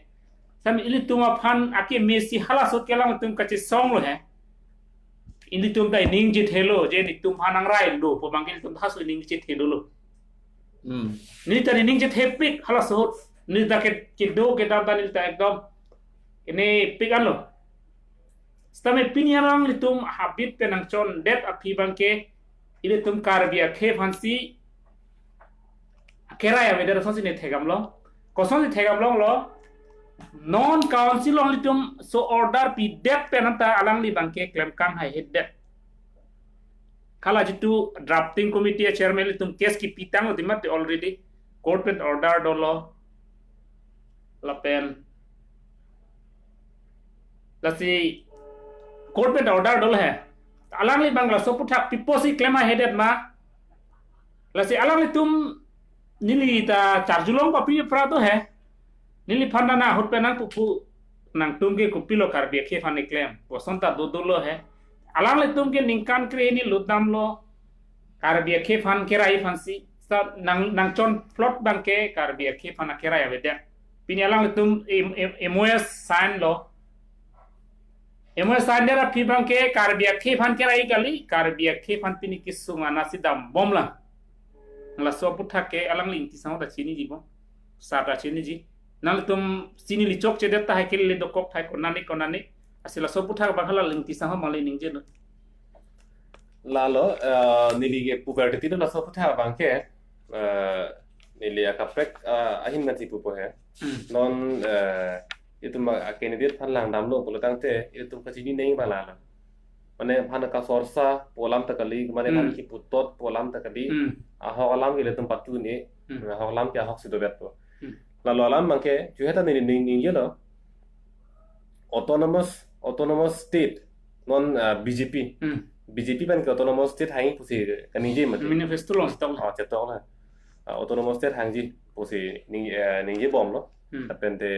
Sam ilitum aphan akeme si halaso ke alanglitum kachesong lo he. Ilitum ta ining chethe lo, je nelitum aphan nangrai lo, pu abangke ilitum ta halaso ining chethe dolo. Hmm. Neli ta ining chethepik halaso ahut. Neli ta ke, kedo kedam ta neli ta ekdom ini pik anlo. Sitame pini alanglitum habit pen nangchondet aphi abangke ilitum Karbi akhei aphansi kerai avedet asonsi neli thekdamlong. Kosonsi thekdamlonglo? Non council along ilitum so order pidet pen anta alangli abangke klem kanghaihedet. Hala jitu drafting committee a chairman ilitum case kipitang lo timat already. Court pen order dolo. Lapen lasi court pen order dolo he. Alangli abang laso aphuthak piposi klem haihedet ma. Lasi alanglitum neli ta charjulong papi pra do he. Neliphan ta ahut pen nangpupu nangtum ke kopilo Karbi akhei aphan keklem. Koson ta do dolo he. Alanglitum ke ningkan krehini lutdamlo. Karbi akhei aphan kerai aphansi. Sa nang, nangchon plot abangke Karbi akhei aphan kerai avedet. Pini alanglitum M-, M-, M O S sign lo. M O S sign det aphi abangke Karbi akhei aphan kerai kali, Karbi akhei aphan pini kesung anatsi dambom lang. Laso aphuthak ke alangli Ingti Sangho ta chiniji bom. Sar ta chiniji. Nanglitum si neli chokchedet tahai kele dokok tahai konane konane. Lasi laso aphuthak abang hala Ingti Sangho abang le ningje lo. Lalo, eh, neli ke puver titi laso aphuthak abangke, eh, neli akaprek, eh, ahin nangchipupo he. Hmm. Non, eh, itum a candidate aphan langdamlo pulo tangte, itum kachini neng ba lalo. Mane aphan kasorsa pu alam ta kali, mane aphan, hmm, kiputot pu alam ta kali. Hmm. Ahok alam ke ilitum patu ni, hmm, ahok alam ke ahok si dovetpo. Hmm. Lalo alam abangke, juheta neli ning, ningjelo. Autonomous, autonomous state, non, ah, B J P. Hmm. B J P pen ke autonomous state hang pusi kaningje mati. Manifesto along chetok. Oh, chetok la. Ah, autonomous state hangji pusi ning, eh, ningje bomlo. Hmm. Lapen te,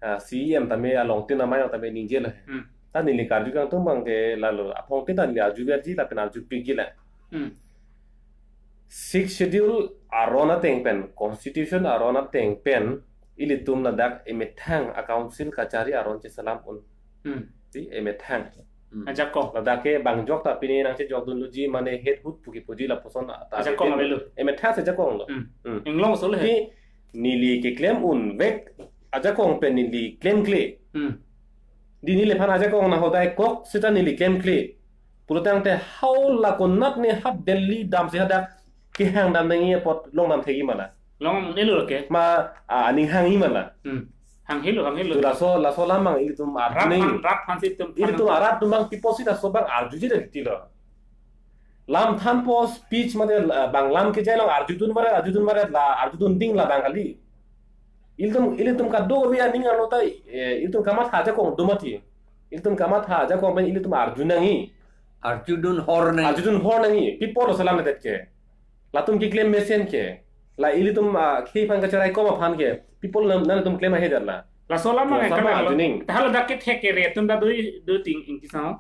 ah, C E M tame along tin amai tame ningje la. Hmm. Ta neli karju kangtung abangke lalo aphong tin ta neli arju verji lapen arjupikji la. Hmm. Sixth Schedule aron ateng pen, Constitution aron ateng pen, ilitum ladak emethang a council kachari aron cheselam un. Hmm. Di emethang. Hmm. Ajakong. Ladak ke bang jok ta pini nangchejok dunloji mane het hut puki puji lapuson ta ajakong avelo. Emethang si ajakong lo. Hmm. Hmm. Inglong solo he. Di neli keklem unvek ajakong pen neli klemkle. Hmm. Di neliphan ajakong nanghodai kok seta neli klemkle. Pulo tangte hau la konat ne hap Delhi damsi hadak kehang dam nangji apot longdam thekji ma la. Long nelo ke. Ma, ah, aning hangji ma la. Hmm. Hanghelo, hanghelo. Tu laso, laso alam abang ilitum arju nangji. Rat aphan, rat aphansi itum ilitum arat atum abang piposi laso abang arjuji da titi lo. Lam thanpo speech mate, ah, bang lam kejai along arjudun mare, arjudun mare, la arjudun ding labang kali. Ilitum, ilitum kado-kave aning arlo ta, eh, ilitum kamatha ajakong do mati. Ilitum kamatha ajakong pen ilitum arju nangji. Arjudun hor nangji. Arjudun hor nangji. Pi apotlo selamdet ke. Latum keklem mesen ke. La ilitum, ah, khei aphan kacherai kom aphan ke. Pi apot nang, nangtum klem haihedet la. Laso alam abang, laso abang arju nangji. Hala dak kethek kere atum ta do, do ting Ingti Sangho.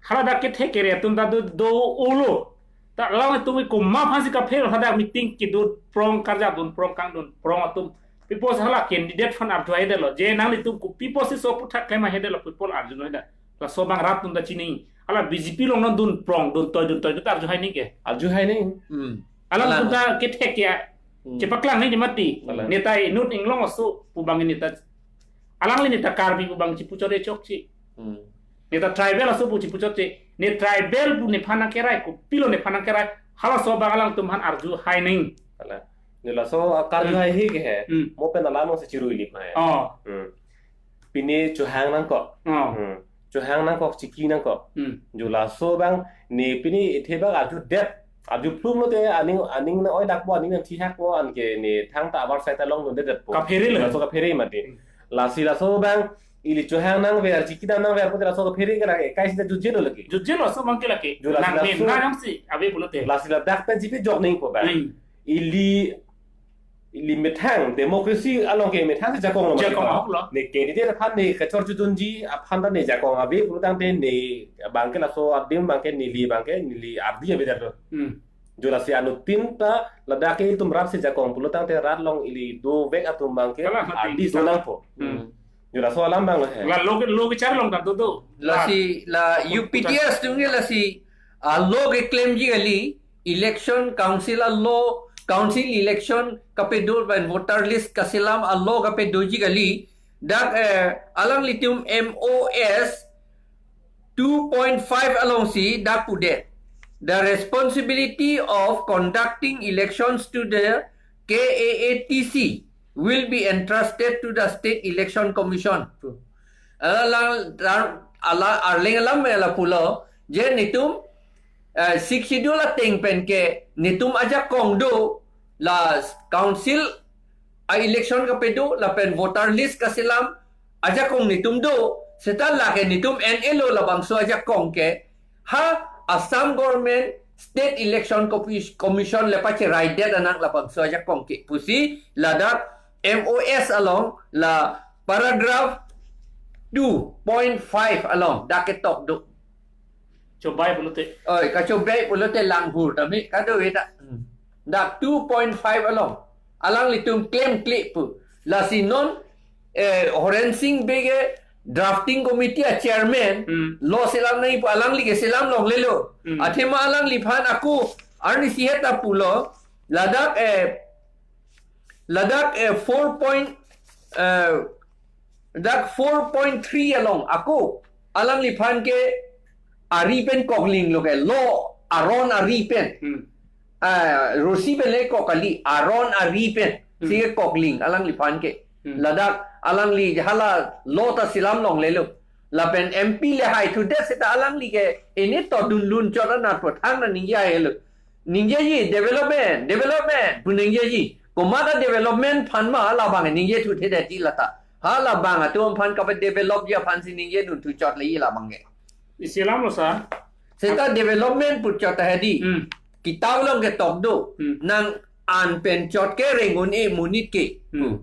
Hala dak kethek kere atum ta do, do-olo. Ta alangtum komat aphansi kaphel hadak meeting kedun prong karjap dun prong kangdun prong atum. Piposi hala candidate aphan arju haidetlo. Je nanglitum ko piposi so aphuthak klem haidetlo pu apot arju nangji da. Laso abang rat atum ta chiniji. Hala B J P along non dun prong dun toi dun toi dun ta arju hai nangji ke. Arju hai nangji. Hmm. Alangtum ta kethek ke. Hmm. Chepaklang ni mati. Kalang. Neta inut inglong aso pu abang neta. Alangli neta Karbi pu abang chipuchot chokche. Hmm. Neta tribal aso pu chipuchotche. Ne tribal pu nephan nangkerai, kopilo nephan nangkerai. Halaso abang alangtum aphan arju hai nang. Kalang. Ne laso akarju Hmm. hai he ke he. Hmm. Mo pen alam si chiru ili mai. Oh. Hmm. Pini chohang nangkok. Oh. Hmm. Chohang nangkok, chiki nangkok. Hmm. Jo laso abang ne pini ithe abang arju det. Arju plum lote aning, aning nang-oi dakpo, aning nangthihakpo, anke ne thangta abar sai ta longdunde detpo. Kaphere lo. Laso kaphere mati. Hmm. Lasi laso abang ili chohang nangver, chiki dam nangver pute laso kaphere ke lake. Kaisi ta jutje lo lake. Jutje lo laso abang ke lake. Jo lasi Nang laso men, nang si, ave pulote. Lasi ladak pen chipi jok nangpo abang. Hmm. Ili ili methang, democracy along ke methang si jakong lo mati. Jakong ahok lo. Ne candidate aphan ne kachor chudunji aphan ta ne jakong ave pulotangte ne abang ke laso adim abang ke neli abang ke neli ardi ave det lo. Hmm. Jo lasi anuttin ta ladak ke itum rat si jakong pulotangte rat along ili dovek atum abang ke Kalang mati ardi bisa. Donangpo. Hmm. Jo laso alam abang lo he. La lo ke, lo ke char along ta do do. Lasi la U P D S atum ke lasi, ah, law keklemji kali, election council a-law, council election kapedo pen voter list kaselam a-law kapedoji kali, dak, eh, alanglitum M O S two point five alongsi dak pudet. The responsibility of conducting elections to the K A A T C will be entrusted to the State Election Commission. Ala, ala, ala, arleng alam lapulo, je netum, eh, Sixth Schedule ateng pen ke netum ajakong do, la council a-election kapedo, lapen voter list kaselam, ajakong netum do, seta lake netum N L O labangso ajakong ke, ha Assam Government State Election Commis-, Commission le pacheraidet anang labangso ajakong ke pusi ladak M O S along la paragraph two point five along dak ketok do. Chobai pulote. Oi, kachobei pulote langhur tame kado eta. Hmm. Dak two point five along alanglitum klemkle pu. Lasi non, eh, Horen Sing Bey ke drafting committee a-chairman, Hmm. law selam nangji pu alangli ke selam longlelo. Hmm. Athema alangliphan ako arnisi heta pulo, ladak, eh, ladak, eh, four point, eh, dak four point three along ako alangliphan ke ari pen kokling lo ke, law aron ari pen. Hmm. Ah, rosi pen le kok kali, aron ari pen. Hmm. Si ke kokling alangliphan ke. Hmm. Ladak alangli hala law ta selam longlelo. Lapen M P le haithudet seta alangli ke ini to dunlun chot anat po thang nangji ahelo. Ningjeji development, development pu ningjeji. Komat a-development aphan ma labang ningje thudetji lata. Halabang atum aphan kapadevelopji aphansi ningjedunthu chot leji labang ke. Isi alam lo sa. Seta development pu chot hedi. Hmm. Kitap along ketok do. Hmm. Nang an pen chot ke reng un-e monit ke. Hmm.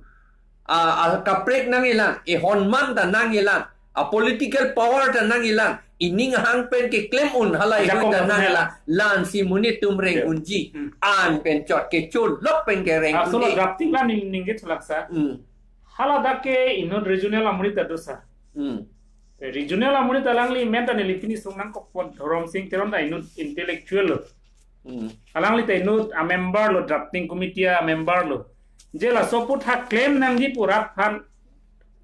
A, a, kaprek nangjilang, ehonman ta nangjilang, a-political power ta nangjilang, ining hang pen keklem un hala Ajakong ihui ta ta nangjilang, nangjilang. Lansi monit atum reng Yeah. unji, Hmm. an pen chot kecholok pen kereng Asolo un-e. Drafting la ning, ningje thalak sa. Hmm. Hala dak ke inut regional amonit ta do sa. Hmm. Regional amonit alangli men ta neli pini sung nangkokpo, Dhorom Sing Teron ta inut intellectual lo. Hmm. Alangli ta inut a-member lo, drafting committee a-member lo. Je laso aputhak klem nangji pu rat aphan,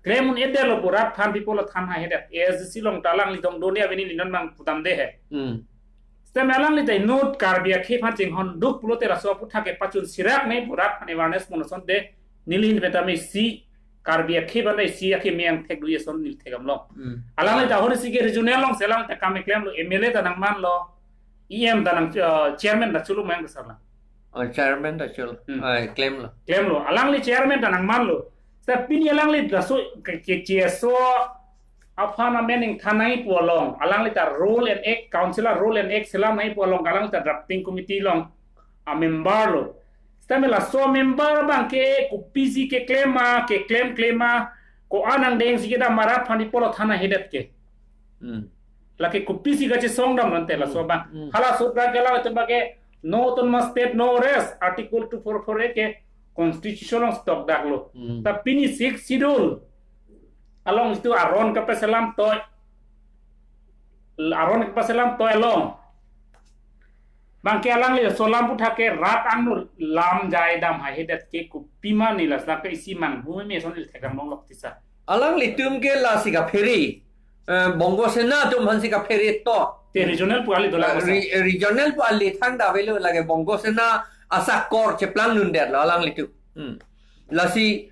klem un-edet lo pu rat aphan pipo lo than haihedet. A S D C along ta alangli dong doni aveni linon mang pudamde he. Hmm. Sitame alangli ta inut Karbi akhei aphan chinghon duk pulote laso aputhak kepachun sirak ne pu rat aphan awareness monoson de neli hin petame si Karbi akhei aphan isi akhei meyang thek dui ason neli thek damlo. Hmm. Alangli ta hori si ke regional alongsi alangli ta kam keklem lo, M L A ta nangman lo, E M ta nang, eh, chairman ta cholo mang ke sar la. Oh, chairman ta cholo. Hmm. Oh, klem lo. Klem lo. Alangli chairman ta nangman lo. Sa pini alangli laso ke, ke C S O aphan amen ingthan nangji pu along. Alangli ta rule and act, council a-rule and act selam nangji pu along. Alangli ta drafting committee along a-member lo. Sitame laso member abang ke kopisi keklem ma, keklem klem ma, ko-an angdeng si kedam ma rat aphan pipo lo than haihedet ke. Hmm. Lake kopisi kachesong dam nonte laso Hmm. abang. Hmm. Hala sutra ke la itu bage no autonomous state, no rest. Article two four four A ke constitution along stok dak lo. Hmm. Ta pini Sixth Schedule along itu aron kapaselam toy. Aron kapaselam toy along. Bang ke alangli laso alam aputhak ke rat angno lam jai dam haihedet ke kopima ne laso ke isi manghu me son il thekdam longlok tisa. Alanglitum ke lasi kaphere, eh, Bongo Sena atum aphansi kaphere to. Te regional pu kali dolang masa. Re-, regional pu kali thangta avelo, lake Bongo Sena asakor cheplang nundetlo alanglitum. Hmm. Lasi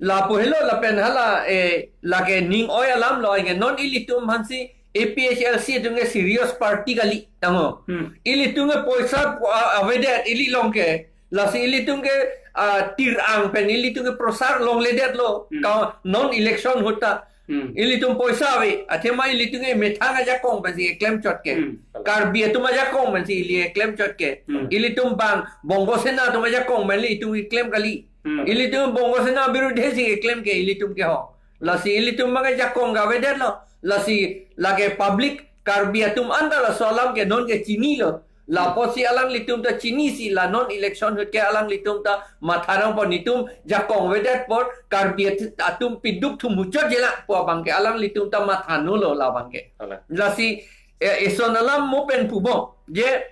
lapu helo lapen hala, eh, lake ning oi alam lo, aike non ilitum aphansi A P H L C atum ke serious party kali tangho. Hmm. Ilitum ke poisa, ah, avedet ili along ke. Lasi ilitum ke, ah, tir-ang pen ilitum ke prosar longledetlo. Hmm. Ka non election ahut ta. Hmm. Ilitum poisa ave, athema ilitum ke methang ajakong pensi keklem chot ke. Hmm. Karbi atum ajakong pensi ili keklem chot ke. Hmm. Ilitum bang Bongo Sena atum ajakong pen ilitum keklem kali. Hmm. Ilitum Bongo Sena birudhe si keklem ke ilitum ke ho. Lasi ilitum bang ajakong ke avedetlo. Lasi lake public Karbi atum anta laso alam ke non ke chinilo. Lapusi alanglitum ta chinisi la non election ahut ke alanglitum ta matha nangpo, netum jakong avedet apot Karbi at-, atum piduk thum muchot jela pu abang ke alanglitum ta matha nolo labang ke. Ala. Lasi, eh, ison alam mo pen pubom. Je,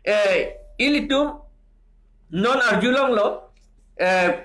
eh, ilitum non arjulonglo, eh,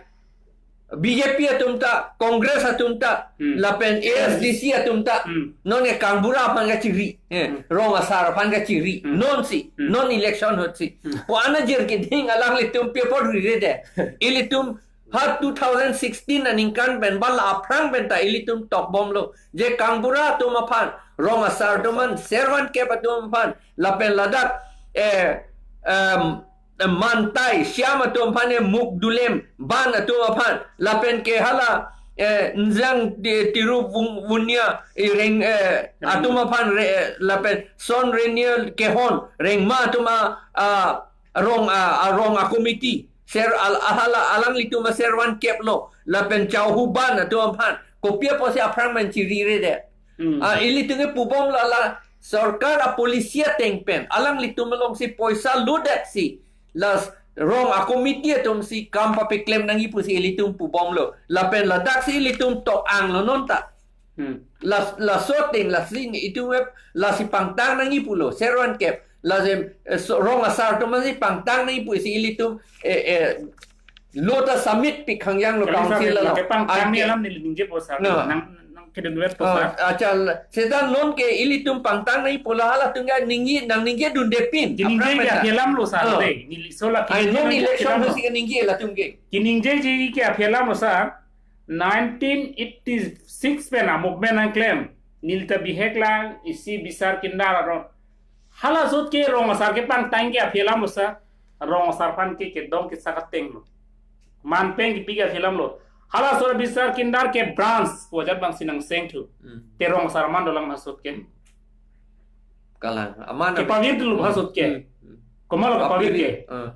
B J P atum ta, Congress atum ta, Hmm. lapen A S D C atum ta, Hmm. non ke kangbura aphan kachiri, eh, Hmm. rong asar aphan kachiri, Hmm. non si, Hmm. non election ahut si. Hmm. Pu ana jir keding alanglitum paper rire de. Ilitum ha two thousand sixteen aningkan pen bala aphrang pen ta ilitum tokbomlo. Je kangbura atum aphan, rong asar atum aphan, servant kep atum aphan, lapen ladak, eh, em, Mantai, Shyam atum aphan, eh, Mukdulem, Ban atum aphan, lapen ke hala, eh, Njang Ti-, Tiru Vung-, Vunia, eh, Reng, eh, Reng. atum aphan, re-, eh, lapen Son Reniel Kehon, Rengma atum a, a, rong, a, a rong a committee, ser al-, ahala, alanglitum a servant kep lo, lapen Chauhu Ban atum aphan, kopi apotsi aphrang pen chirire de. Hmm. Ah, ilitum ke pubomlo la sorkar a policy ateng pen alanglitum alongsi poisa lodet si las rong a committee atum si kam papeklem nangji pusi ilitum pubomlo. Lapen ladak si ilitum tok-anglo non ta. Hmm. Las, laso ateng lasi netum web lasi pangtang nangji pulo. Servant kep. Lasi, eh, so, rong asar atum si pangtang nangji pusi ilitum, eh, eh, lo ta submit pi khangjang lo Kali council sa lo. Kepangtang ni Anke alam neli ningjepo sar. No. Nang, nang kedun web po Oh, sar. Acha, seta non ke ilitum pangtang nangji pulo, halatum ke ningje, nang ningjedunde pin. Kiningje aphrang ke pen ta. Aphi alam lo sar Oh. de. Neli so la Ai, kiningje non nang election alam lo. Pusi ke ningje latum ke. Kiningjeji ke aphi alam lo sar. Nineteen eighty-six pen a movement nangklem. Neli ta bihek lang isi bisar kindar aron. Hala ahut ke rong asar kepangtang ke aphi alam lo sar. Rong asar aphan ke kedong kesak ateng lo. Man pen kipi ke aphi alam lo. Hala ahut bisar kindar ke branch pu ajat bang si nang seng thu. Hmm. Te rong asar aman dolang ahut ke. Kalang. Aman Kepavir dulu ahut ke. Hmm. Komat lo kepavir ke. Kepavir. Ah.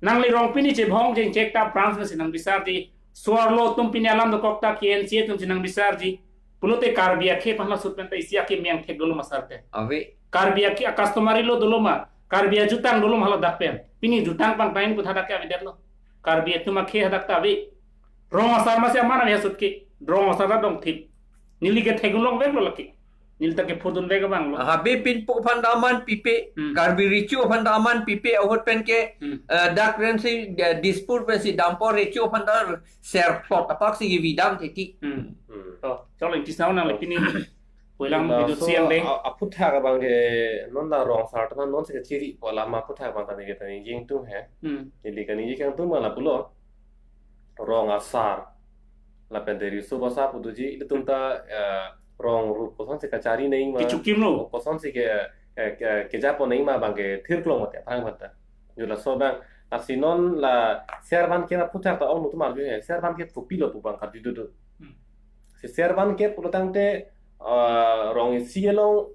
Nangli rong pini chebhong jengchek ta branch pensi nang bisarji. Suar lo atum pini alam dokok ta K N C A atum si nang bisarji. Pulote Karbi akhei aphan ahut pen ta isi akemeng thek dolo ma sar te. Ave. Karbi akhei a customary law dolo ma. Karbi ajutang dolo ma haladak pen. Pini jutang pangtang pu thadak ke avedetlo. Karbi atum akhei hadak ta ave. Rong asar masi aman ave ahut ke. Rong asar ta dongthip. Neli ke theklongveklo lake. Neli ta kephurdunvek abang lo. Habe Pinpo aphan ta aman pipe, Hmm. Karbi Recho aphan ta aman pipe, ahut pen ke, Hmm. eh, dak ren si, eh, Dispur pensi dampo Recho aphan ta ser plot apak si kevi dam teti. Hmm. Hmm. To, chalo ingti sao nangli pini. Pulang Laso video siang deh. a-, aphuthak abang ke non la rong asar ta non si kachiri pu alam aphuthak abang ta neli ta ningje ingtung he. Hmm. Neli kaningje ingtung ma lapulo. Rong asar. Lapen te riso basa pu doji ilitum ta, eh, rong rup kosonsi kachari nangji ma. Kechokim lo. Kosonsi ke, eh, ke, kejapon nangji ma abang ke thirklong mati aphrang pen ta. Yo laso abang, lasi non la servant kep aphuthak ta ong nutum arju he, servant kep kopilo pu abang karju dodo. Hmm. Si servant kep pulo tangte, eh, rong isi along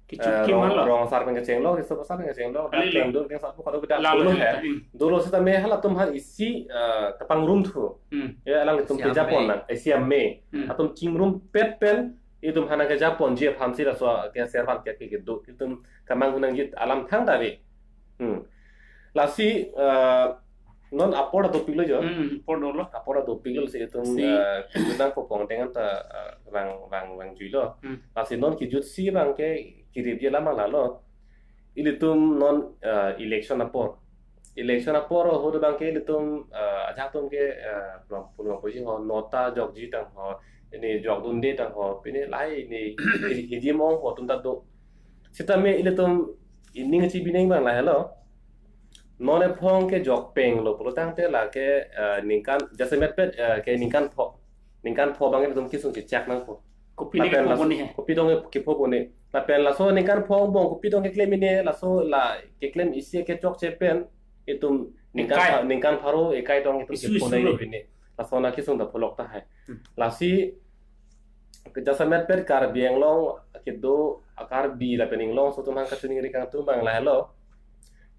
Kechokim eh, rong, halo. Rong asar pen kechenglo, riso asar pen kechenglo, Alilo. Klengdun kleng sapu kado beda Lalo puluh ya. ya. Hmm. Dolo seta me halatum aphan isi, eh, kepangrum thu. Hmm. Ya, alanglitum Isi kejapon ame. nang, isi ame. Hmm. Atum kingrumpet pen, itum aphan nangkejaponji aphansi laso ke servant ke ke kedo. Itum kemang nangji alam thangta ave. Hmm. Lasi, eh, non apor ta dopiklo jo. Hmm, apor dolo. Apor ta dopiklo si itum, Si. eh, kejut nangpo pon dengan ta, eh, vang, vang, vangjuilo. Hmm. Lasi non kejutsi abang ke kiripji alam abang lalo. Ilitum non, eh, election apor. Election apor ahut abang ke ilitum, eh, ajak atum ke, eh, pulang pulang puji ho, nota jokji tang ho, ini jokdunde tang ho, pini lahai ini hijim ong ho atum ta do. Sitame ilitum ining chibining abang lahelo. Non ephong ke jokpeng lo pulo tangte la ke, eh, ningkan jasemet pet, eh, ke ningkan pho. Ningkan pho abang ilitum kesung chechak nangpo. Kopi ne Lapen laso- kepho ne he? Kopi dong kepho ne. Lapen laso ningkan pho angbong kopi dong keklem ine, laso la keklem isi kechokche pen itum ningkan Ekai. pha-, ningkan pharo ekai dong itum Isu, kepho isu nai lo. Pine. Laso na kesung ta pholok tahai. Hmm. Lasi ke jasemet pet Karbi Anglong kedo a Karbi lapen inglongso atum hang kachiningri kangtung abang lahelo.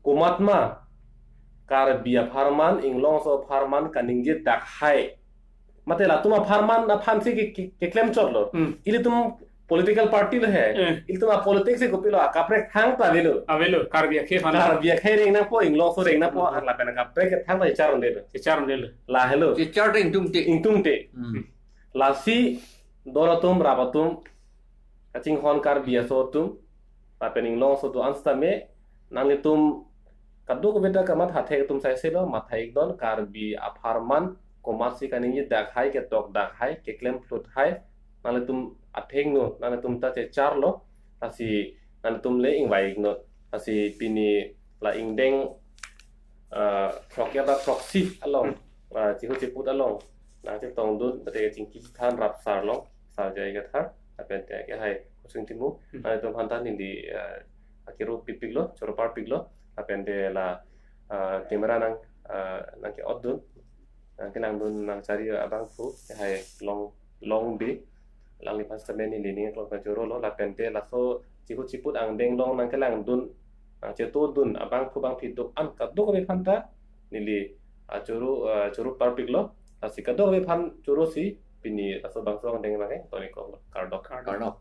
Komatma Karbi apharman, inglongso apharman kaningje dak hai. Mate latum apharman aphan si ke, ke, keklem chot lo. Hmm. Ilitum political party lo he. Eh. Ilitum a politics si kopilo, akaprek thang ta avelo. Avelo, Karbi akhei aphan. Karbi akhei reng nangpo, inglongso reng nangpo, Hmm. lapen akaprek thang ta chechar unde lo. Chechar unde lo. Lahelo. Chechar te ingtungte. Ingtungte. Hmm. Lasi don atum, rap atum, kachinghon Karbi aso atum, lapen inglongso atum an sitame, nanglitum kadokave ta kamatha thek atum sai selo, matha iknon Karbi apharman, komatsi kaningje dak hai, ketok dak hai, keklem phlut hai, nanglitum athengno, nanglitum ta chechar lo, lasi nanglitum le ingvai iknon, lasi pini la ingdeng, eh, throkkep ta throksi along, eh, chihu chiput along, nangchetongdun, mate chingki than rap sar along, sar jai kethar, lapen te ke hai Kusung Timung, Hmm. nanglitum aphan ta neli, eh, akiru pipik lo, choro parpik lo, lapen te la, eh, camera nang, eh, nangke-otdun, nangkelangdun nangchari abangphu, ke hai Long, Long Bey, alangliphan sitame neli ning klok nangchoro lo, lapen te laso chihu chiput angdeng along nangkelangdun, nangchetodun abangphu bangphi do-an kadokave aphan ta, neli, ah, choro, ah, choro parpik lo, lasi kadokave aphan choro si, pini laso bangso angdeng abang ke toni kok lo, kardom. Kardom. Kardom.